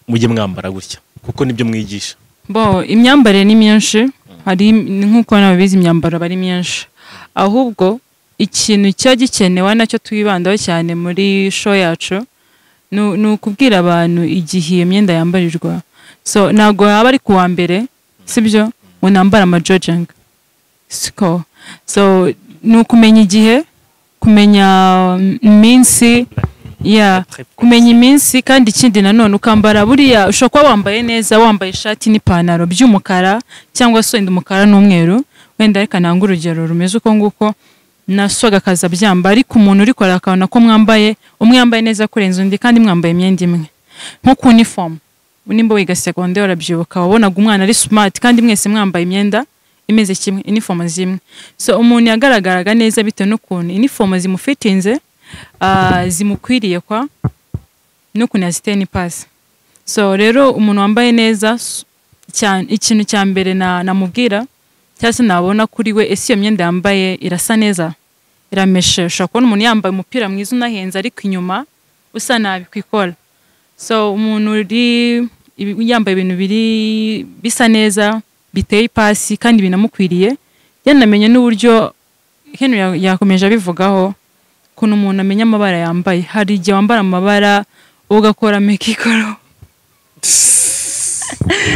mujye mwambara gutya," kuko nibyo mwigisha. Bo, imyambarire ni myinshi. Hari nk'uko nababizi, imyambaro aba ari myinshi. Ahubwo ikintu cya gikenewe nacyo twibandaho cyane muri show yacu ni ukubwira abantu igihe iyo myenda yambarirwa. So ntabwo yaba ari kuwa mbere, sibyo, ngo nambare amajogging, siko. So ni ukumenya igihe, kumenya iminsi, yeah, kumenya iminsi. Kandi ikindi nanone ukambara, buriya ushobora kuba wambaye neza, wambaye ishati n'ipantaro by'umukara cyangwa se wenda umukara n'umweru, wenda reka ntange urugero rumeze uko nguko, naswaga akaza byamba, ariko umuntu uri kureba akabona ko mwambaye, umwe yambaye neza kurenza undi kandi mwambaye imyenda imwe. Nko ku uniform, nimba wiga secondaire urabyibuka, wabonaga umwana ari smart kandi mwese mwambaye imyenda imeze kimwe, uniform zimwe. So umuntu yagaragaraga neza bitewe n'ukuntu uniform zimufitinze, zimukwiriye kwa n'ukuntu yaziteye n'ipasi. So rero umuntu wambaye neza cyane, ikintu cya mbere namubwira cyangwa se nabona kuri we, ese iyo myenda yambaye irasa neza, irameshe? Ushobora kubona umuntu yambaye umupira mwiza unahenze, ariko inyuma usa nabi ku ikora. So umuntu uri yambaye ibintu biri bisa neza, biteye ipasi kandi binamukwiriye, yanamenye n'uburyo Henry yakomeje abivugaho, ukuntu umuntu amenya amabara yambaye. Hari igihe wambara amabara ugakora mekikoro.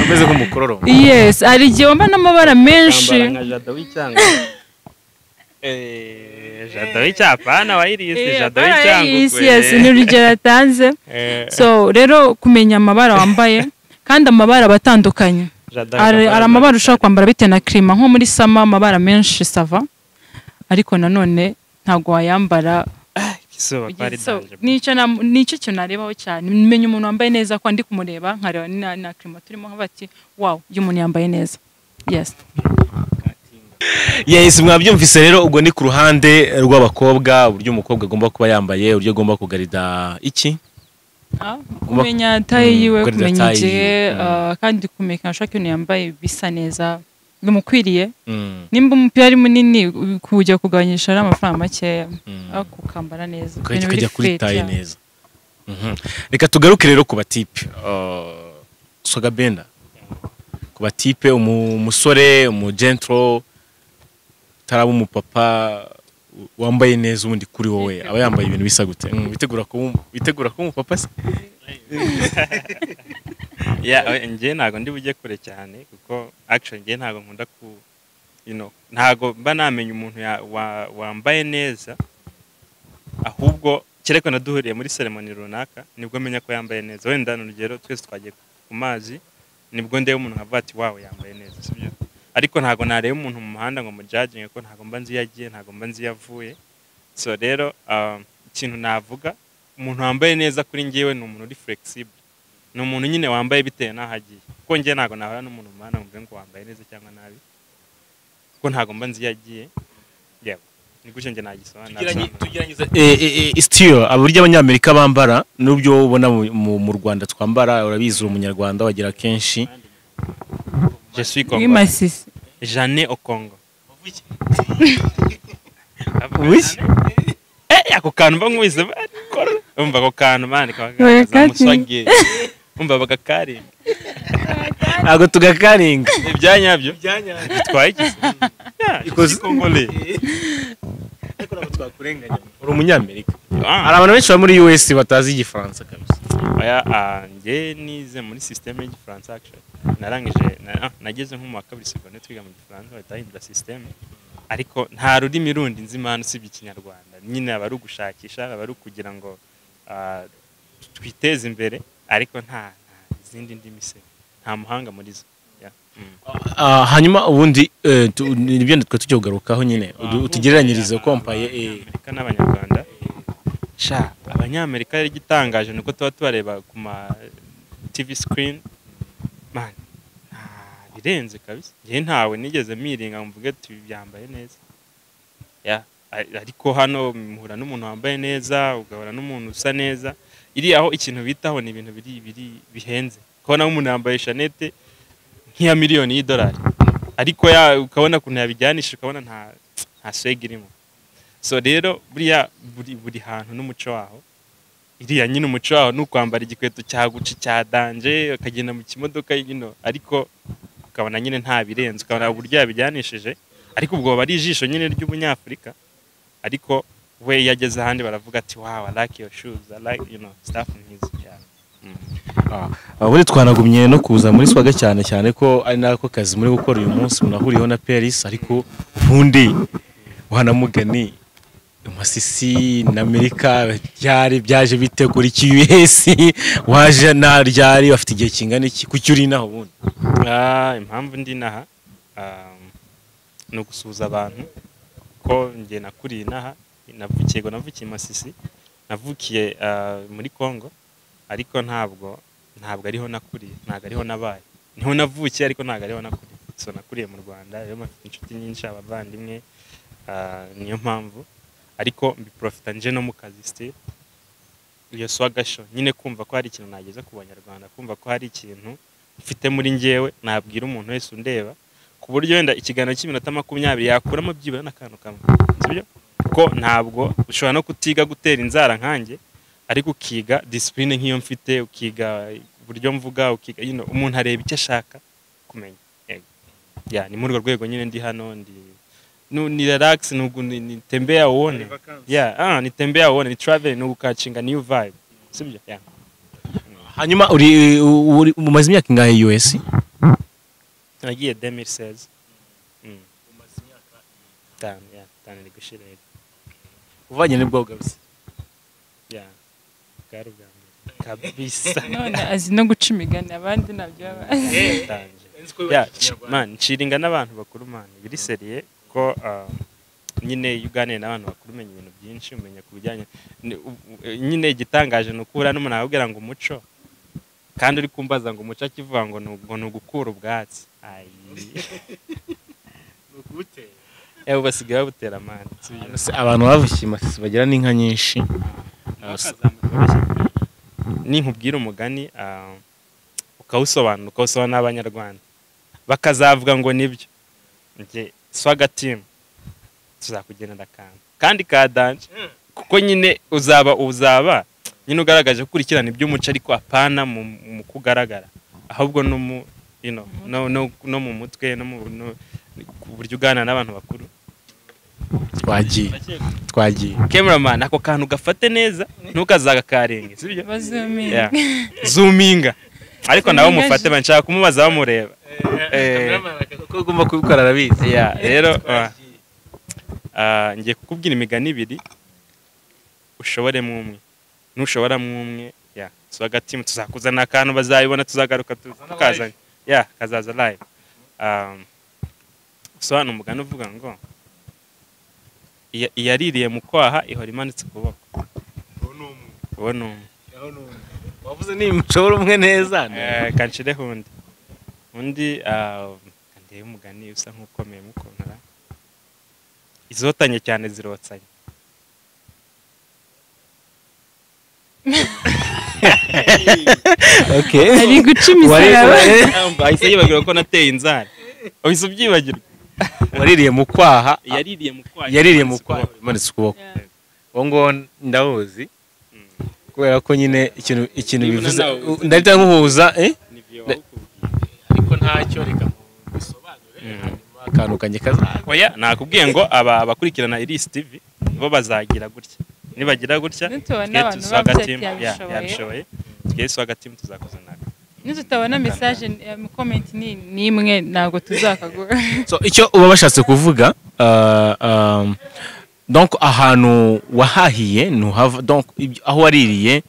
Umeze nk'umukororo. Yes, hari igihe wambara n'amabara menshi. Kwambara nka Jado w'icyanga. Jado w'icyapana wayirisi, Jado w'icyangugu. Yes, ni urugero atanze. So rero kumenya amabara wambaye, kandi amabara aba atandukanye. Jado. Hari amabara ushobora kwambara bitewe na climat. Nko muri summer amabara menshi ça va, ariko nanone ntabwo wayambara Izuba ko ari So, danger. Nicyo kintu narebaho cyane, menya umuntu wambaye neza ko ndi kumureba nkareba na climat turimo, nkavuga ati: "Wow, uyu muntu yambaye neza." Yes. Yes, mwabyumvise rero. Ubwo ni ku ruhande rw'abakobwa, uburyo umukobwa agomba kuba yambaye, uburyo agomba kugarida iki. Kumenya taille yiwe, Kugarida kumenya taille igihe, yiwe. Kandi kumenya ashaka ibintu yambaye bisa neza, bimukwiriye. Nimba umupira ari munini, kujya kugabanyisha ari amafaranga makeya, ariko ukambara neza. Ukajya Ibintu biri ukajya kuri fit, taille yeah. neza. Reka tugaruke rero ku batipe. Soga Benda, ku batipe, umusore, umugentro utaraba umupapa wambaye neza, ubundi kuri wowe aba yambaye ibintu bisa gute? Witegura kuba umupapa se? Yeah, njye ntago ndi bujye kure cyane, kuko actually njye ntago nkunda ku ntago mba namenya umuntu wambaye neza, ahubwo kereka naduhuriye muri ceremony runaka nibwo menya ko yambaye neza. Wenda ni urugero, twese twagiye ku mazi, nibwo ndeba umuntu nkavuga ati: "Wow, yambaye neza," sibyo? Ariko ntago nareba umuntu mu muhanda ngo mujudginge, ko ntago mba nzi iyo agiye, ntago mba nzi iyo avuye. So rero ikintu navuga, umuntu wambaye neza kuri njyewe ni umuntu uri flexible. Ni umuntu nyine wambaye bitewe n'aho agiye, kuko njye ntabwo nahura n'umuntu mubana ngo mvuge ngo wambaye neza cyangwa nabi, kuko ntabwo mba nzi iyo agiye. Yewe, ni gutyo njye nagisobanura. Tugerageze still uburyo Abanyamerika bambara n'ubyo ubona mu Rwanda twambara. Urabizi, uri Umunyarwanda wagira kenshi. Je suis congolais. W'imasisi. Jane au Congo. Oui. Ako kantu mba nkwize barikora. Umva ako kantu, man, kagaragaza umuswage. Umva bagakaringa. Ntabwo tugakaringa. Ibyanyabyo bitwaye iki se? Yeah, je suis congolais. Ariko ntabwo twakurenganya, uri Umunyamerika. Ah. Hari abantu benshi baba muri US batazi Igifaransa kabisa. Oya, njye nize muri système y'Igifaransa actually. Narangije nageze nko mu wa kabiri secondaire twiga mu Gifaransa, bahita bahindura système. Ariko nta rurimi rundi nzi, man, usibye Ikinyarwanda. Nyine aba ari ugushakisha, aba ari ukugira ngo twiteze imbere, ariko nta izindi ndimi se nta muhanga muri zo. Yeah. Hanyuma ubundi nibyo twe tujya kugarukaho nyine, utugereranyirize compaye Abanyamerika n'Abanyarwanda. Sha, Abanyamerika yari igitangaje nuko tuba tubareba ku ma TV screen, man, nta birenze kabisa. Njye ntawe nigeze miringa ngo mvuge ati yambaye neza. Yeah, ariko hano muhura n'umuntu wambaye neza, ugahura n'umuntu usa neza. Iriya aho ikintu bitaho ni ibintu biri bihenze. Kubona umuntu yambaye chaînette nk'iya miliyoni y'idolari, ariko ya ukabona ukuntu yabijyanisha, ukabona nta swag irimo. So rero buriya buri hantu n'umuco waho. Iriya nyine umuco waho ni ukwambara igikweto cya Gucci cya danger, akagenda mu kimodoka ariko ukabona nyine nta birenze, ukabona uburyo yabijyanishije, ariko ubwo aba ari ijisho nyine ry'Ubunyafurika. Ariko we iyo ageze ahandi baravuga ati: "Wow, I like your shoes, I like stuff nk'izo." Yeah. Ubundi twanagumye no kuza muri Swaga cyane cyane ko ari nako kazi muri gukora uyu munsi munahuriyeho na Paris. Ariko ubundi wanamugani Masisi na Amerika byari byaje bitegura iki? US waje na ryari? Bafite igihe kingana iki? Kuki uri naho ubundi? Impamvu ndi inaha ni ugusuhuza abantu, ko njye nakuriye inaha, navukiye ngo navukiye i Masisi, navukiye muri Congo, ariko ntabwo ariho nakuriye, ntabwo ariho nabaye. Niho navukiye ariko ntabwo ariho nakuriye. So nakuriye mu Rwanda rero, mfite inshuti nyinshi, abavandimwe, niyo mpamvu. Ariko mbiprofita nje no mu kazi still. Iyo Swaga Show nyine, kumva ko hari ikintu nageza ku Banyarwanda, kumva ko hari ikintu mfite muri njyewe nabwira umuntu wese undeba, ku buryo wenda ikiganiro cy'iminota 20 yakuramo byibura n'akantu kamwe, sibyo? Ko ntabwo ushobora no kutiga gutera inzara nkanjye, ariko ukiga discipline nk'iyo mfite, ukiga uburyo mvuga, ukiga umuntu areba icyo ashaka kumenya. Yego. Yeah, ni muri urwo rwego nyine ndi hano, ndi ni relax, ni tembea uone. Yeah, ni tembea uone, ni travel, ni ukacinga new vibe, sibyo? Yeah. Hanyuma uri umaze imyaka ingahe US? Nagiye 2016. 5, yeah, 5 iri gushira, yego. Uvanye nibwo ugarutse? Yeah, bwari ubwa mbere kabisa. None azi no guca imigani, abandi ntabyo baba bazi. Tanje. Yeah, man, nshiringa n'abantu bakuru, man, biri sérieux ko nyine iyo uganiye n'abantu bakuru umenya ibintu byinshi, umenya ku bijyanye nyine igitangaje ni ukura n'umuntu akakubwira ngo umuco, kandi uri kumbaza ngo umuco, akivuga ngo ni ugukura ubwatsi. Ayi, ewe, basigaye babutera, man. Se abantu bavukiye i Masisi bagira n'inka nyinshi. Ninkubwira umugani ukawusobanura Abanyarwanda bakazavuga ngo nibyo, njye Swaga Team tuzakugenera akantu kandi ka danger, kuko nyine uzaba nyine ugaragaje ko ukurikirana iby'umuco, ariko apana mu kugaragara, ahubwo no mu you know, no, no, no mu mutwe, no mu no, ku buryo uganira n'abantu bakuru. Twagiye, twagiye. Cameraman, ako kantu gafate neza, ntukazagakarenge, sibyo? Bazuminga. Yeah. Zoominga, ariko nawe Zoominga. Mufate, nshaka kumubaza bamureba. Ko ugomba kubikora arabizi. Yeah, rero ngiye kukubwira imigani ibiri, ushoboremo umwe. Nushoboramo umwe, yeah, Swaga Team tuzakuzana akantu, bazabibona, tuzagaruka tukazanye, yeah, kazaza live. Usobanura umugani uvuga ngo "Iyaririye mu kwaha ihora imanitse ukuboko." Uwo ni umwe. Wavuze ni mushobora umwe neza. Kanshireho undi. Undi ndebe umugani usa nk'ukomeye mukontara. Izotanye cyane zirotsanye. Okay. Ari guca imisaraba. Ahise yibagirwa ko nateye inzara. Uhise ubyibagirwa. Waririye mu kwaha. Yaririye mu kwaha. Yaririye mu kwaha. Imanitse ukuboko. Uwo ngo ndawuzi. Kubera ko nyine ikintu bivuze ndahita nkuhuza ariko ntacyo reka mubisobanure hanyuma akantu kanjye kazaza. Oya nakubwiye ngo aba abakurikirana Iris TV bo bazagira gutya. Nibagira gutya yabishoboye twese hagati tuzakozana. Nitutabona message mu comment ni nimwe ntabwo tuzakagura. So icyo uba bashatse kuvuga donc ahantu wahahiye ntuhava, donc aho waririye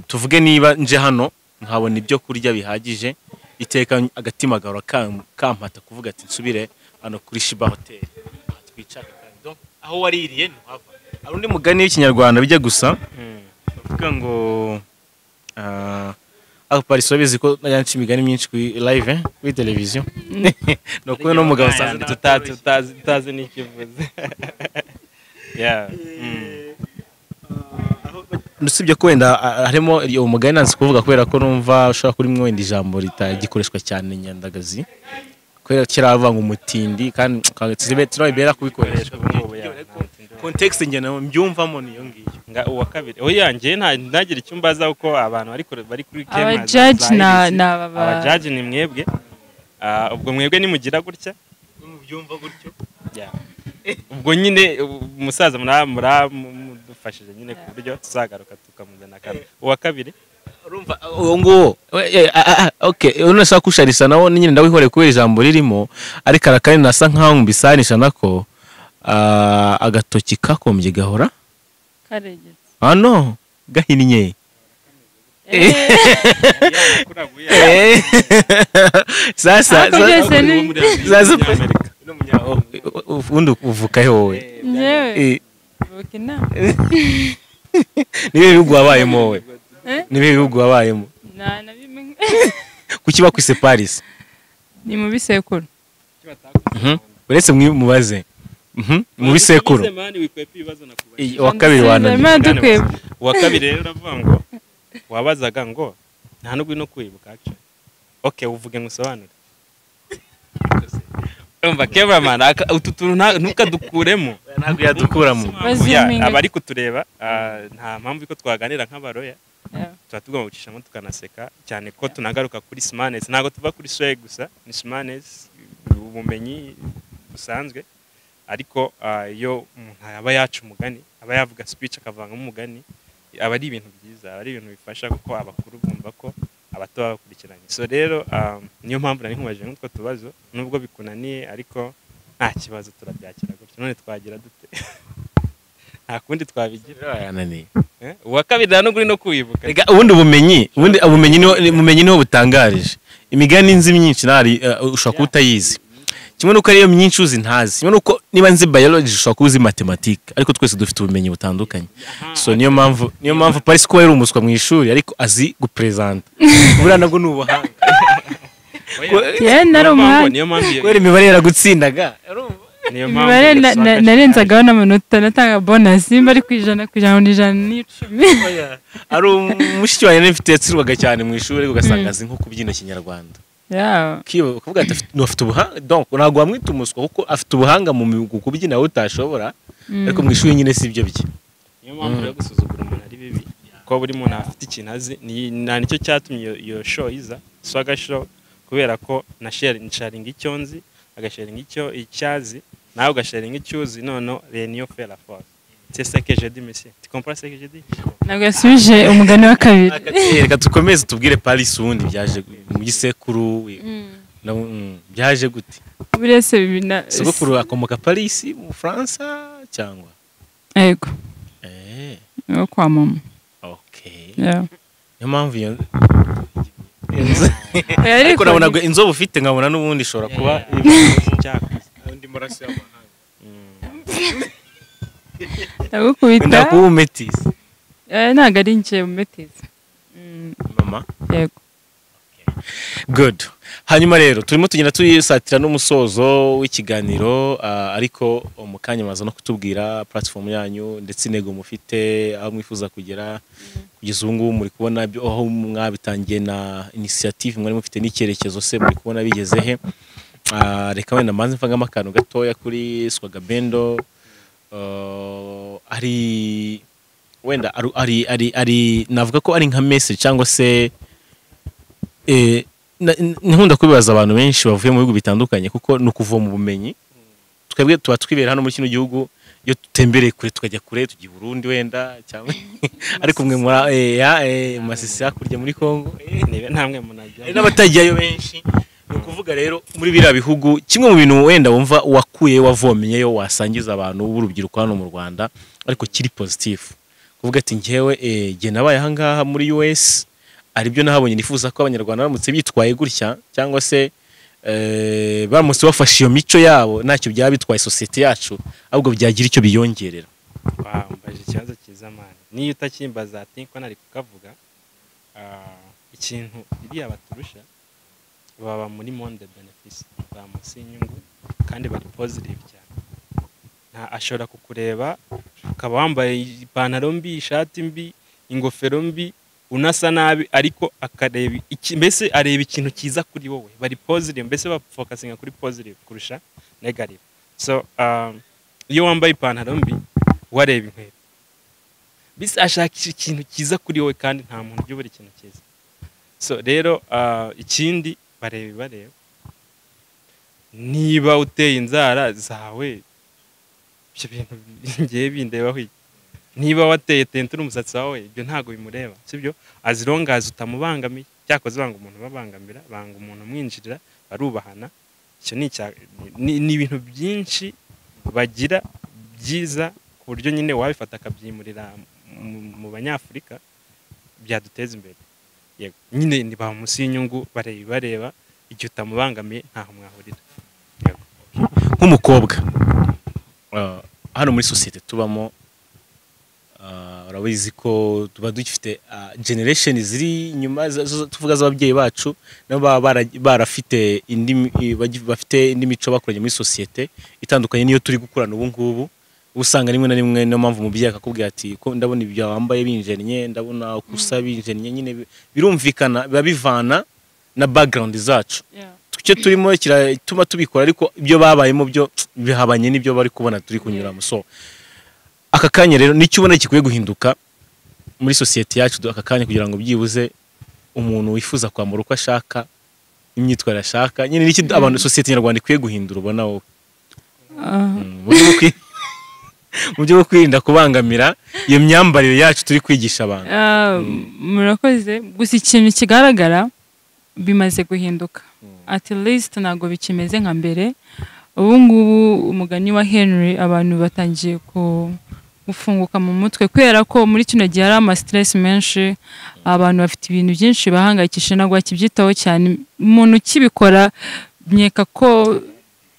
tuvuge niba nje hano nkabona ibyo kurya bihagije iteka agatima gahora kampata kuvuga ati nsubire hano kuri Shiba Hotel twicara. Donc aho waririye ntuhava. Hari undi mugani w'ikinyarwanda bijya gusa bavuga ngo aho Paris babizi ko nayanci imigani myinshi kuri live kuri television no kuba no mugabo sanze tutazi n'ikivuze. Yeah. Nusibye ko wenda harimo uwo mugani nanze kuvuga kubera ko numva ushobora kuri mwe wenda ijambo ritagikoreshwa cyane nyandagazi kubera kiravuga ngo umutindi kandi turabibera kubikoresha context njye mbyumvamo niyo ngiyo. Nga uwa kabiri oya ngiye ntagira icyumbaza uko abantu bari kuri camera aba judge na aba judge ni mwebwe. Ubwo mwebwe nimugira gutya mubyumva gutyo. Ubwo nyine umusaza mudufashije nyine ku buryo tuzagaruka tukamuzana kabiri. Uwa kabiri urumva uwo nguwo okay unashaka kusharisa nawo nyine ndawihore kubera ijambo ririmo ariko arakari nasa nkaho mbisanisha nako agatoki kakombye gahora karegetse hano gahinnye. Sasa sasa undi uvuka he wowe? Nibe bihugu wabayemo wowe? Nibe bihugu wabayemo? Kuki bakwise Paris? Ni mu bisekuru. Uretse mubaze mu bisekuru. Uwa kabiri wananiwe. Uwa kabiri rero uravuga ngo wabazaga ngo nta nubwo no kwibuka actually. Okay uvuge ngusobanure. Umva cameraman utu tuntu ntukadukuremo. Ntabwo yadukuramo. Abari kutureba nta mpamvu ko twaganira nk'abaroya. Tuba tugomba gucishamo tukanaseka cyane ko tunagaruka kuri smartness. Ntabwo tuva kuri swag gusa, ni smartness ubumenyi busanzwe. Ariko iyo umuntu aba yaca umugani, aba yavuga speech akavangamo umugani, aba ari ibintu byiza, aba ari ibintu bifasha kuko abakuru bumva ko abato bakurikiranye. So rero niyo mpamvu nari nkubaje nk'utwo tubazo nubwo bikunaniye ariko nta kibazo turabyakira gutyo. None twagira dute? Nta kundi twabigira. Yananiye. Uwa kabiri nubwo uri no kwibuka. Rega ubundi ubumenyi, ubundi ubumenyi niho niho butangarije. Imigani nzi myinshi nari ushobora kuba utayizi. Kimwe nuko ariyo myinshi uzi ntazi. Kimwe nuko niba nzi biology ushobora kuba uzi mathematics, ariko twese dufite ubumenyi butandukanye. So niyo mpamvu Paris ko yari umuswa mu ishuri ariko azi gupresenta. Buriya nabwo ni ubuhanga. Niyo mpamvu kubera imibare yaragutsindaga. Niyo mpamvu narenzagaho n'amanota natanga bonus nimba ari ku 100 ku 110. Ari umushiki wanjye nari mfite yatsirwaga cyane mu ishuri ugasanga azi nko kubyina Kinyarwanda. Kuvuga ati afite ubuhanga, donc ntabwo wamwita umuswa kuko afite ubuhanga mu kubyina wowe utashobora, ariko mu ishuri nyine si ibyo bye. Niyo mpamvu yo gusuzugura umuntu ari bibi ko buri muntu afite ikintu azi. Ni nicyo cyatumye iyo show iza Swaga Show, kubera ko na sharing icyo nzi, agasharing icyo icyazi, nawe ugasharing icyo uzi, none réunion fait la force. C'est ce que j'ai dit monsieur. Tu comprends ce que j'ai dit? Ntabwo yasubije umugani wa kabiri. Reka tukomeze tubwire Paris ubundi byaje mu gisekuru byaje gute? Burese sogokuru akomoka Paris mu Faransa cyangwa? Yego. No kwa mama. Okay. Yeah. Niyo mpamvu iyo ariko nabona inzobe ufite nkabona n'ubundi ishobora kuba undi maraso y'amahanga. Ndagukubita. Ndakuba umetisi. Ntabwo ari njye umetisi. Mama. Yego. Good. Hanyuma rero turimo tugenda tuyisatira n'umusozo w'ikiganiro, ariko mu kanya maza no kutubwira platform yanyu ndetse intego mufite, aho mwifuza kugera kugeza ubu ngubu. Muri kubona aho mwabitangiye na initiative mwari mufite n'icyerekezo se muri kubona bigeze he? Reka wenda mbanze mvangamo akantu gatoya kuri Swagabendo. Ari wenda ari navuga ko ari nka message cyangwa se nkunda kubibaza abantu benshi bavuye mu bihugu bitandukanye, kuko ni ukuvoma ubumenyi. Twebwe tuba twibera hano muri kino gihugu, iyo dutembereye kure, tukajya kure, tujya i Burundi wenda cyangwa ariko mwe muri Masisi hakurya muri Congo, Niba ntamwe munajya hari n'abatajyayo benshi. Ni ukuvuga rero muri biriya bihugu, kimwe mu bintu wenda wumva wakuye, wavomenyeyo, wasangiza abantu b'urubyiruko hano mu Rwanda ariko kiri positive, kuvuga ati njyewe jye nabaye aha ngaha muri US, aribyo nahabonye, nifuza ko Abanyarwanda baramutse bitwaye gutya cyangwa se baramutse bafashe iyo mico yabo, ntacyo byaba bitwaye sosiyete yacu, ahubwo byagira icyo biyongerera. Wow, mbaje ikibazo cyiza man. Niyo utakimbaza ati ko nari kukavuga. Ikintu iriya baturusha, baba muri monde bénéfice, baba munsi y'inyungu kandi bari positive cyane. Nta ashobora kukureba ukaba wambaye ipantaro mbi, ishati mbi, ingofero mbi, unasa nabi, ariko akareba iki, mbese areba ikintu cyiza kuri wowe. Bari positive, mbese bafocusinga kuri positive kurusha negative. So iyo wambaye ipantaro mbi, wareba inkweto, mbese ashakisha ikintu cyiza kuri wowe, kandi nta muntu ujya ubura ikintu cyiza. So rero ikindi bareba niba uteye inzara zawe, ibyo bintu ngiye bindebaho iki? Niba wateye teinture umusatsi wawe, ibyo ntabwo bimureba, sibyo? As long as utamubangamiye. Cyakoze banga umuntu babangamira, banga umuntu umwinjirira, barubahana. Icyo ni ni ibintu byinshi bagira byiza, ku buryo nyine wabifata akabyimurira mu Banyafurika byaduteza imbere. Yego nyine ni ba munsi y'inyungu, bareba igihe utamubangamiye ntaho mwahurira. Yego. Nk'umukobwa hano muri sosiyete tubamo, urabizi ko tuba dufite generation ziri inyuma tuvuga z'ababyeyi bacu, nabo baba barafite indi bafite indi mico bakoranye muri sosiyete itandukanye niyo turi gukurana ubu ngubu. Usanga rimwe na rimwe niyo mpamvu umubyeyi akakubwira ati ko ndabona ibyo wambaye binjennye, ndabona uko usa binjennye. Nyine birumvikana, biba bivana na background zacu. Icyo turimo kiratuma tubikora, ariko ibyo babayemo byo bihabanye n'ibyo bari kubona turi kunyuramo. So aka kanya rero nicyo ubona gikwiye guhinduka muri sosiyete yacu aka kanya, kugira ngo byibuze umuntu wifuza kwambara uko ashaka, imyitwarire ashaka nyine, niki abantu sosiyete nyarwanda ikwiye guhindura ubona wowe? Mu buryo bwo kwirinda kubangamira iyo myambarire yacu turi kwigisha abantu. Murakoze. Gusa ikintu kigaragara, bimaze guhinduka, at least ntabwo bikimeze nka mbere. Ubu ngubu, umugani wa Henry, abantu batangiye gufunguka mu mutwe, kubera ko muri kino gihe hari ama stress menshi, abantu bafite ibintu byinshi bahangayikishije, ntabwo bakibyitaho cyane. Umuntu ukibikora, nkeka ko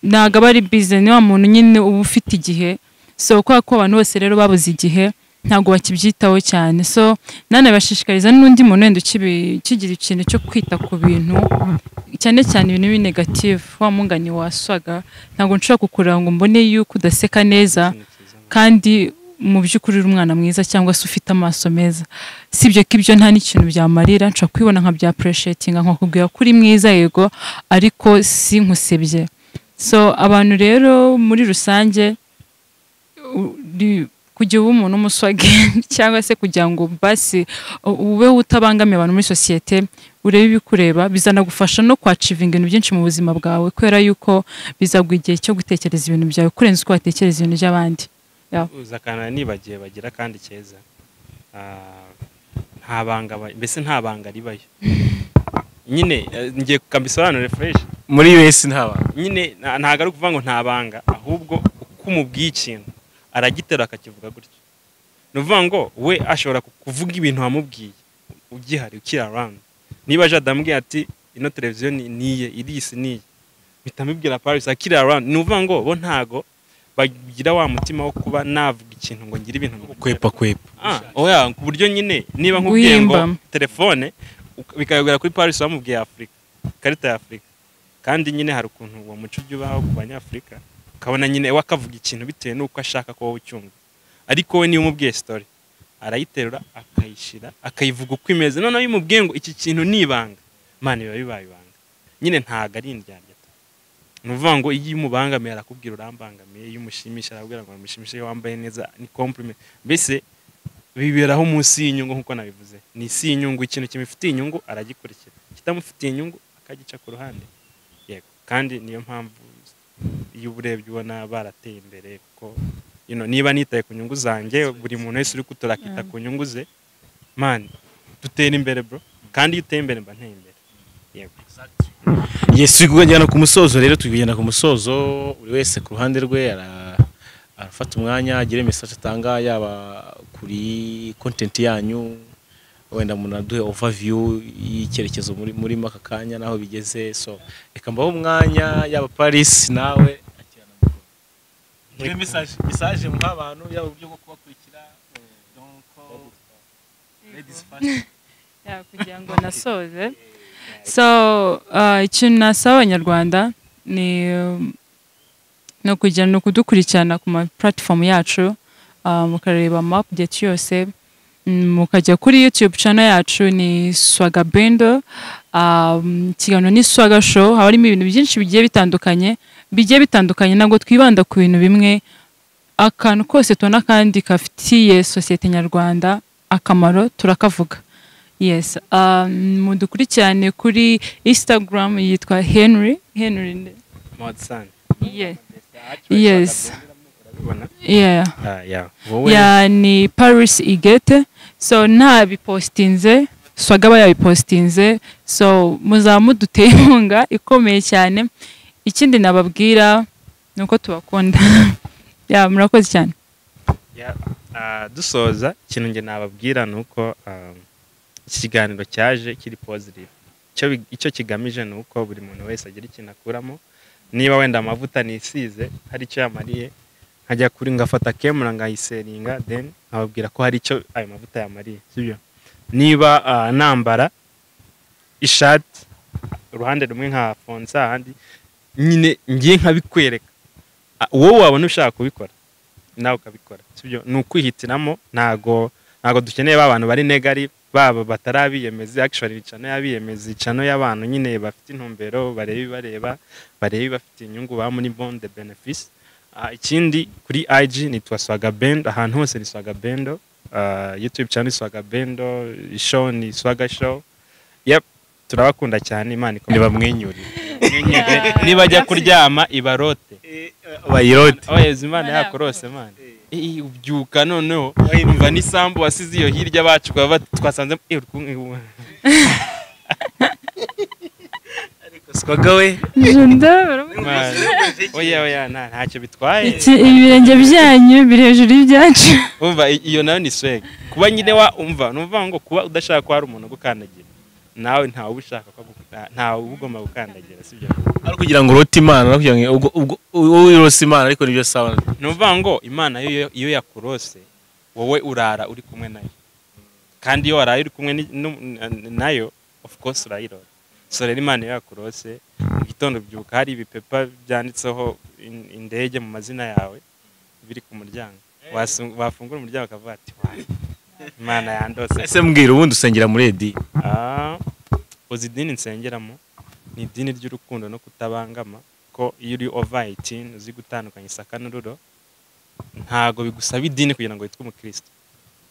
ntabwo aba ari busy, ni wa muntu nyine uba ufite igihe. So kubera ko abantu bose rero babuze igihe, ntabwo bakibyitaho cyane. So nanabashishikariza n'undi muntu wenda ukigira ikintu cyo kwita ku bintu, cyane cyane ibintu biri negative, wa mungani waswaga, ntabwo nshobora kukureba ngo mbone yuko udaseka neza Ikintu cyiza. kandi mu by'ukuri uri umwana mwiza cyangwa se ufite amaso meza. Sibyo ko ibyo nta n'ikintu byamarira, nshobora kubibona nka bya appreciating, nkakubwira ko uri mwiza, yego, ariko si nkusebye. So abantu rero muri rusange, kugira ube umuntu w'umuswage cyangwa se kugira ngo basi ubeho utabangamiye abantu muri sosiyete, urebe ibikureba, bizanagufasha no kwachievinga ibintu byinshi mu buzima bwawe, kubera yuko bizaguha igihe cyo gutekereza ibintu byawe kurenza uko watekereza ibintu by'abandi. Uza akantu nibagiwe bagira kandi keza. Nta banga mbese nta banga ribayo nyine. Ngiye kukambisobanure fresh. Muri US nta bantu? Nyine ntabwo ari ukuvuga ngo nta banga, ahubwo uko umubwiye ikintu aragiterura akakivuga gutyo. Ni ukuvuga ngo we ashobora kuvuga ibintu wamubwiye ugihari, ukiri around. Niba aje adambwiye ati ino televiziyo ni niye, irisi niye, mpita mubwira Paris akiri around. Ni ukuvuga ngo bo ntago bagira wa mutima wo kuba navuga ikintu ngo ngire ibintu kwepa kwepa. Oya, ku buryo nyine niba nkubwiye ngo Guhimba. telefone bikayobera kuri Paris bamubwiye Afurika, ikarita ya Afurika, kandi nyine hari ukuntu uwo muco ujya ubaho ku Banyafurika, ukabona nyine we akavuga ikintu bitewe n'uko ashaka ko wowe ucyumva, ariko we niba umubwiye story arayiterura akayishira akayivuga uko imeze. Noneho iyo umubwiye ngo iki kintu ni ibanga, man, biba bibaye ibanga nyine, ntago ari indyarya. Ni ukuvuga ngo iyo umubangamiye arakubwira urambangamiye, iyo umushimisha arakubwira ngo uramushimishe, iyo wambaye neza ni compliment. Mbese biberaho munsi y'inyungu nk'uko nabivuze, ni isi y'inyungu, ikintu kimufitiye inyungu aragikurikira, kitamufitiye inyungu akagica ku ruhande. Yego, kandi niyo mpamvu iyo urebye ubona barateye imbere, kuko niba nitaye ku nyungu zanjye, buri muntu wese uri kutura akita ku nyungu ze, man, dutera imbere bro, kandi iyo uteye imbere mba nteye imbere. Yego. Yes, turi kugenda ku musozo rero, turi kugenda ku musozo, buri wese ku ruhande rwe arafata umwanya agire message atanga, yaba kuri content yanyu, wenda munaduhe overview y'icyerekezo muri aka kanya naho bigeze. So reka mbaho umwanya, yaba Paris nawe akirana mikoro. Mugire message muha abantu, yaba uburyo bwo kubakurikira, donc ladies first. Yeah, kugira ngo nasoze. So ikintu nasaba Abanyarwanda ni ukujya ni ukudukurikirana ku ma platform yacu, mukareba ama update yose, mukajya kuri YouTube channel yacu ni Swaga Bendo, ikiganiro ni Swaga Show, haba harimo ibintu byinshi bigiye bitandukanye, ntabwo twibanda ku bintu bimwe. Akantu kose tubona kandi gafitiye sosiyete nyarwanda akamaro turakavuga. Yes, mudukurikirane kuri Instagram yitwa Henry Henry Modsan. Yeah. Yes. Urabibona? Yeah. Ah, yeah. Wowe Ya, ni Paris Igete. So ntabipostinze, Swaga aba yabipostinze, so muzaba muduteye inkunga ikomeye cyane. Ikindi nababwira ni uko tubakunda. Ya, murakoze cyane. Yeah, dusoza, ikintu njye nababwira ni uko iki kiganiro cyaje kiri positive. Icyo kigamije ni uko buri muntu wese agira ikintu akuramo. Niba wenda amavuta nisize hari icyo yamariye, nkajya kuri ngafata kemura ngayiseringa, then nkababwira ko hari icyo ayo mavuta yamariye, sibyo? Niba nambara ishati uruhande rumwe nkafonsa ahandi, nyine ngiye nkabikwereka, wowe wabona ushaka kubikora nawe ukabikora, sibyo? Ni ukwihitiramo. Ntago dukeneye ba bantu bari negative, baba batarabiyemeza. Actually channel y'abiyemeza, channel y'abantu nyine bafite intumbero, bareba ibafitiye inyungu, ba muri bon de bénéfice. Ikindi kuri IG nitwa Swaga Bendo, ahantu hose ni Swaga Bendo, YouTube channel ni Swaga Bendo, show ni Swaga Show. Yep, turabakunda cyane, Imana ikomeze. Ntibamwenyurire. Nibajya kuryama ibarote. Bayirote. Oya, Imana yakorose, man. Ubyuka noneho umva n'isambu wasize iyo hirya bacu twasanze uri kumwe. Swaga we. Man. Oya, oya, ntacyo bitwaye. Ibirenge byanyu biri hejuru y'ibyacu. Umva, iyo nayo ni swag, kuba nyine wa umva, ni ukuvuga ngo kuba udashaka ko hari umuntu ugukandagira, nawe ntawe uba ushaka ko ntawe uba ugomba gukandagira, sibyo? Ari kugira ngo urote Imana, ari kugira ngo ubwo wowe urose Imana, ariko nibyo sawa. Ni ukuvuga ngo Imana yo iyo yakurose, wowe urara uri kumwe nayo, kandi iyo waraye uri kumwe nayo, of course urayirota. So rero Imana iyo yakurose, mu gitondo ubyuka hari ibipepa byanditseho indege mu mazina yawe biri ku muryango. Wafungura umuryango ukavuga ati: "Wa, Imana yandose." Ese mbwira, ubundi usengera muri edi? Ah, uzi idini nsengeramo ni idini ry'urukundo no kutabangama, ko iyo uri over 18 uzi gutandukanya isaka n'ururo, ntago bigusaba idini kugira ngo witwe umukristo,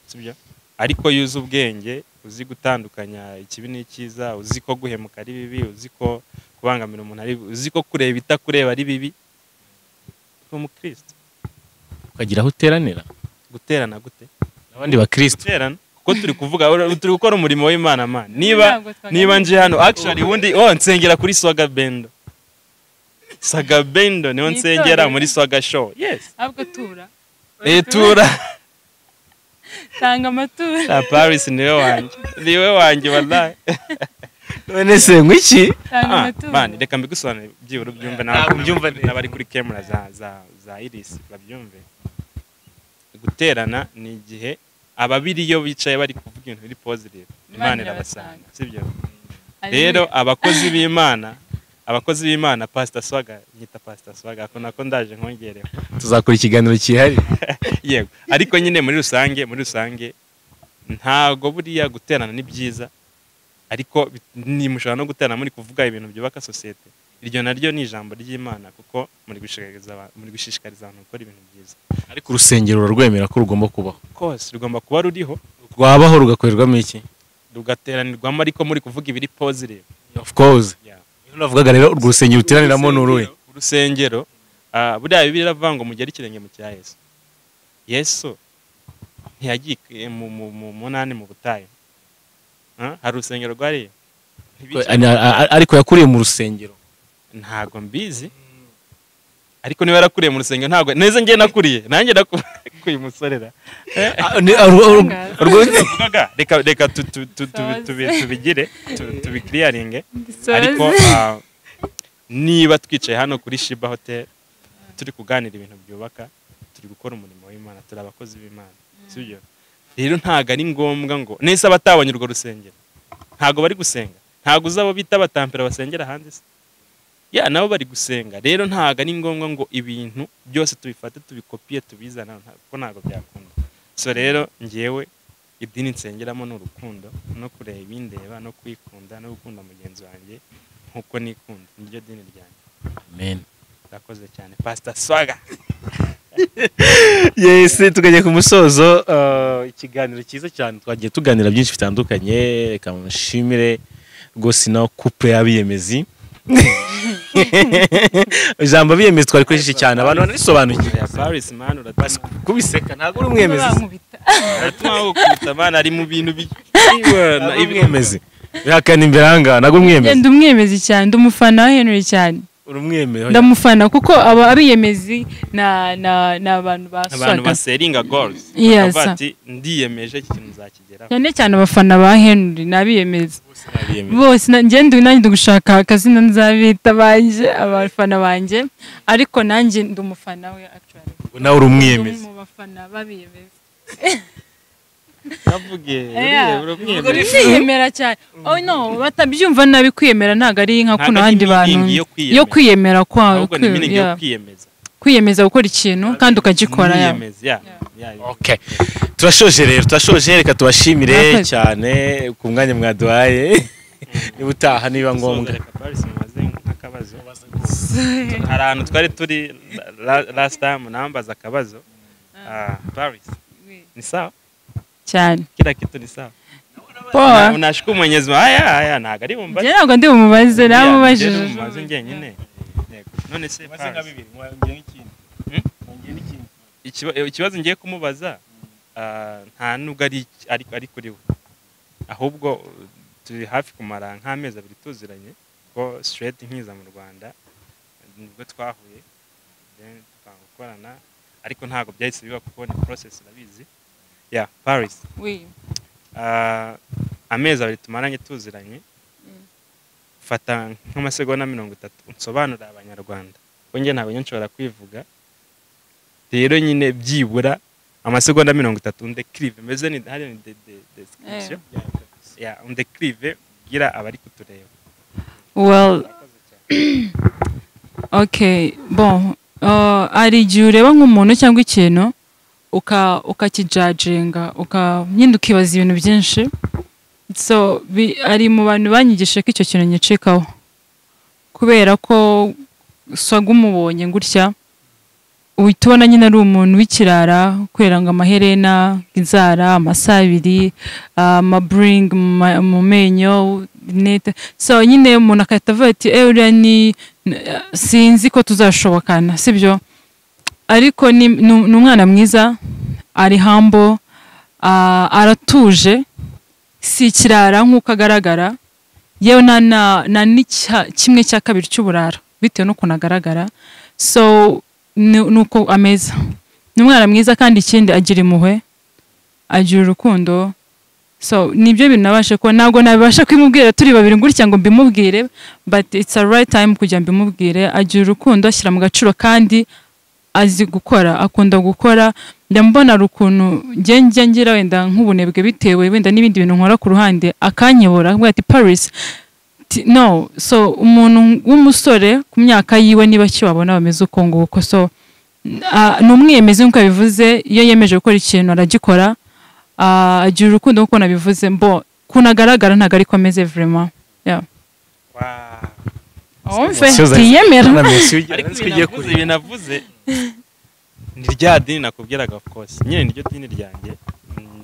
sibyo? Ariko iyo uzi ubwenge, uzi gutandukanya ikibi n'icyiza, uzi ko guhemuka ari bibi, uzi ko kubangamira umuntu ari bibi, uzi ko kureba itakureba ari bibi, uri umukristo. Ukagira aho uteranira? Guterana gute? Abandi bakristo. Guterana kuko turi kuvuga, turi gukora umurimo w'Imana, man. Niba Ntabwo twaganiriye. niba nje hano, actually ubundi oh nsengera kuri Swaga Bendo, Swaga Bendo niho Ni nsengera itorero. muri Swaga Show, yes. Ahubwo tura. Tura. Tanga amaturo. Ah, Paris niwe wanjye, niwe wanjye wallahi. None se ngwiki? Tanga Ah, amaturo. man, reka mbigusobanurire byibura ubyumve. Ntabwo mbyumva neza. N'abari kuri camera za Iris babyumve. Guterana ni igihe ababiri iyo bicaye bari kuvuga ibintu biri positive, Imana Imana irabasanga. irabasanga. Sibyo? Haleluya. Rero abakozi b'Imana, Pastor Swaga, nyita Pastor Swaga, ako nako ndaje nkongereho. Tuzakora ikiganiro cyihariye. Yego, ariko nyine muri rusange ntago buriya guterana ni byiza, ariko ni mushobora no guterana muri kuvuga ibintu byubaka sosiyete. Iryo naryo ni ijambo ry'Imana, kuko muri gushishikariza abantu gukora ibintu byiza. Ariko urusengero rurarwemera ko rugomba kubaho? Kose rugomba kuba ruriho. Rwabaho rugakorerwamo iki? Rugateranirwamo, ariko muri kuvuga ibiri positive. Of course. Yeah. Niyo navugaga rero, urwo rusengero uteraniramo ni uruhe? Urusengero, buriya Bibiliya iravuga ngo mugere ikirenge mu cya Yesu. Yesu ntiyagiye mu munani mu butayu? Ah, hari urusengero rwariyo? Ariko yakuriye mu rusengero. Ntago mbizi, ariko niba yarakuriye mu rusengero, ntabwo neza njye nakuriye, nanjye nakuye umusorera. Ah, Navugaga, reka tubigire tubikiriyaringe, ariko niba twicaye hano kuri Shiba Hotel turi kuganira ibintu byubaka, turi gukora umurimo w'Imana, turi abakozi b'Imana, sibyo? Rero ntabwo ari ngombwa ngo nese abatabonye urwo rusengero ntabwo bari gusenga. Ntabwo uzi abo bita abatampera basengera hanze se? Ya, nabo bari gusenga. Rero ntabwo ari ngombwa ngo ibintu byose tubifate, tubikopiye, tubizana, kuko ntabwo byakunda. So rero ngewe idini nsengeramo ni urukundo, no kureba ibindeba, no kwikunda, no gukunda mugenzi wanjye nkuko nikunda. Niryo dini ryanjye. Amen. Ndakoze cyane, Pastor Swaga. Yes, tuganye ku musozo. Ikiganiro cyiza cyane, twagiye tuganira byinshi bitandukanye. Reka nshimire rwose na couple y'abiyemezi. Ijambo abiyemezi twarikoresheje cyane, abantu banarisobanukiwe. Ya Paris, man, uratuma Kubiseka, ntabwo uri umwemezi. Bankubita. Uratuma gukubita, man, ari mu bintu bi Ntabwo uri umwemezi, bihakana imbere ahangaha, ntabwo uri umwemezi. Ndi umwemezi cyane, ndi umufana wa Henry cyane. Uri umwemezi? Ndamufana kuko aba abiyemezi na abantu Abantu baswaga baseringa goals, Yes. bakavuga ati: "Ndiyemeje, iki kintu nzakigeraho." Cyane cyane abafana ba Henry ni abiyemezi. Abiyemezi. Bose njye nanjye ndi gushaka akazina nzabita banje, abafana banjye, ariko nanjye ndi umufana we actually. Nawe uri Ndi umwiyemezi. mu bafana b'abiyemezi. Kavuge. Yeah. Uriye urumwiyemezi. Ndiyemera cyane. Oh no, batabyumva nabi, kwiyemera ntabwo ari nka Ntabwo kuno ari abandi bantu meaning yo kwiyemera. Yo kwiyemera kwawe. Ahubwo ni meaning yo Yeah. kwiyemeza. Kwiyemeza gukora ikintu kandi ukagikora, yeah. Mwiyemezi, yeah. Okay, turashoje rero, turashoje. Reka tubashimire Murakoze. cyane ku mwanya mwaduhaye. Niba utaha niba ngombwa. Reka Paris mumaze nk'akabazo. Hari ahantu twari turi last time, nambaza akabazo. Ah, Paris, ni sawa? Cyane. Kila kitu ni sawa? Poa. Unashukuru Mwenyezi Mungu. Haya haya, ntabwo ari bumbaze. Njye ntabwo ndi bumubaze, namubajije. Mubaze njyenyine. Yego. None se Paris, ikibazo ngiye kumubaza, nta nubwo ari kuri we, ahubwo turi hafi kumara nk'amezi 2 tuziranye, ko straight nkiza mu Rwanda nibwo twahuye, then tukanga gukorana, ariko ntabwo byahise biba kuko ni process, urabizi. Ya Paris, Oui. Amezi 2 tumaranye tuziranye, fata nk'amasegonda 30 unsobanurire Abanyarwanda, kuko njye ntabwo nshobora kwivuga. Rero nyine byibura amasegonda 30 undekirive meze ni hariya ni de description ya undekirive, bwira abari kutureba. Well, Murakoze cyane. Okay, bon, hari igihe ureba nk'umuntu cyangwa ikintu ukakijajinga, nyine ukibaza ibintu byinshi. So ari mu bantu banyigishije ko icyo kintu nyicikaho, kubera ko Swaga umubonye gutya uhita ubona nyine ari umuntu w'ikirara, kubera ngo amaherena, inzara, amasaha abiri, amaburingi mu menyo nete. So nyine umuntu agahita avuga ati: "Eh, uriya ni sinzi ko tuzashobokana," sibyo? Ariko ni umwana mwiza, ari humble, aratuje, si ikirara nk'uko agaragara, yewe na kimwe cya kabiri cy'uburara bitewe n'ukuntu agaragara. So ni uko ameze, ni umwana mwiza, kandi ikindi agira impuhwe, agira urukundo. So nibyo bintu nabashe kuba, ntabwo nabasha kubimubwira turi babiri gutya ngo mbimubwire, but it's a right time kugira mbimubwire. Agira urukundo, ashyira mu gaciro, kandi azi gukora, akunda gukora. Njya mbona hari ukuntu njye ngira wenda nk'ubunebwe bitewe wenda n'ibindi bintu nkora ku ruhande, akanyobora akambwira ati: "Paris, no." So umuntu w'umusore ku myaka yiwe, niba wabona bameze uko nguko. So ni umwiyemezi nk'uko yabivuze, iyo yemeje gukora ikintu aragikora. Agira urukundo nk'uko nabivuze. Mbo ukuntu agaragara ntabwo ariko ameze vraiment, yeah. Wumve tiyemera. Ariko ibintu navuze ni rya dini nakubwiraga. Of course nyine niryo dini ryanjye,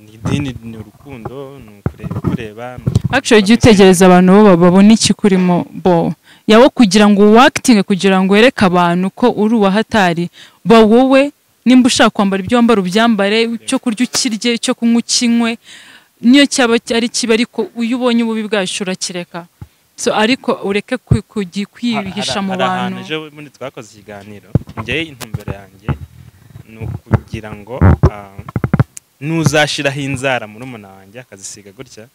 ni idini, ni urukundo, ni ukureba kureba. Actually, ujye utegereza abantu bo babona ikikurimo bo yawo, kugira ngo wactinge, kugira ngo wereke abantu ko uri uwahatari. Ba wowe, nimba ushaka kwambara ibyo wambara ubyambare, icyo kurya ukirye, icyo kunywa ukinywe, niyo cyaba ari kibi, ariko iyo ubonye ububi bwacyo urakireka. So ariko ureke kwihisha mu Hari ahantu bantu. Ejo bundi twakoze ikiganiro. Njyewe intumbero yanjye ni ukugira ngo nuzashiraho inzara murumuna wanjye akazisiga gutya,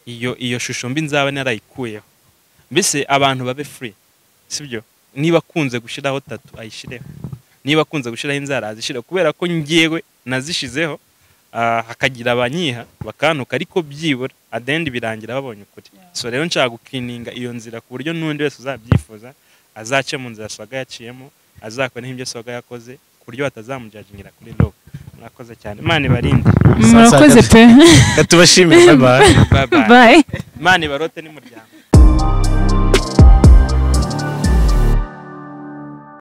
iyo shusho mbi nzaba narayikuyeho. Mbese abantu babe free, sibyo? Niba akunze gushyiraho tattoo ayishireho, niba akunze gushyiraho inzara azishireho, kubera ko njyewe nazishizeho, hakagira abanyiha bakantuka, ariko byibura adendi birangira babonye ukuri. So rero nshaka gucleaninga iyo nzira ku buryo n'undi wese uzabyifuza azace mu nzira Swaga yaciyemo, azakora nk'ibyo Swaga yakoze, ku buryo batazamujudgingira kuri look. Murakoze cyane, Imana ibarinde. Murakoze pe. Tubashimire, bye bye. Bye bye. Bye. Imana ibarote n'umuryango.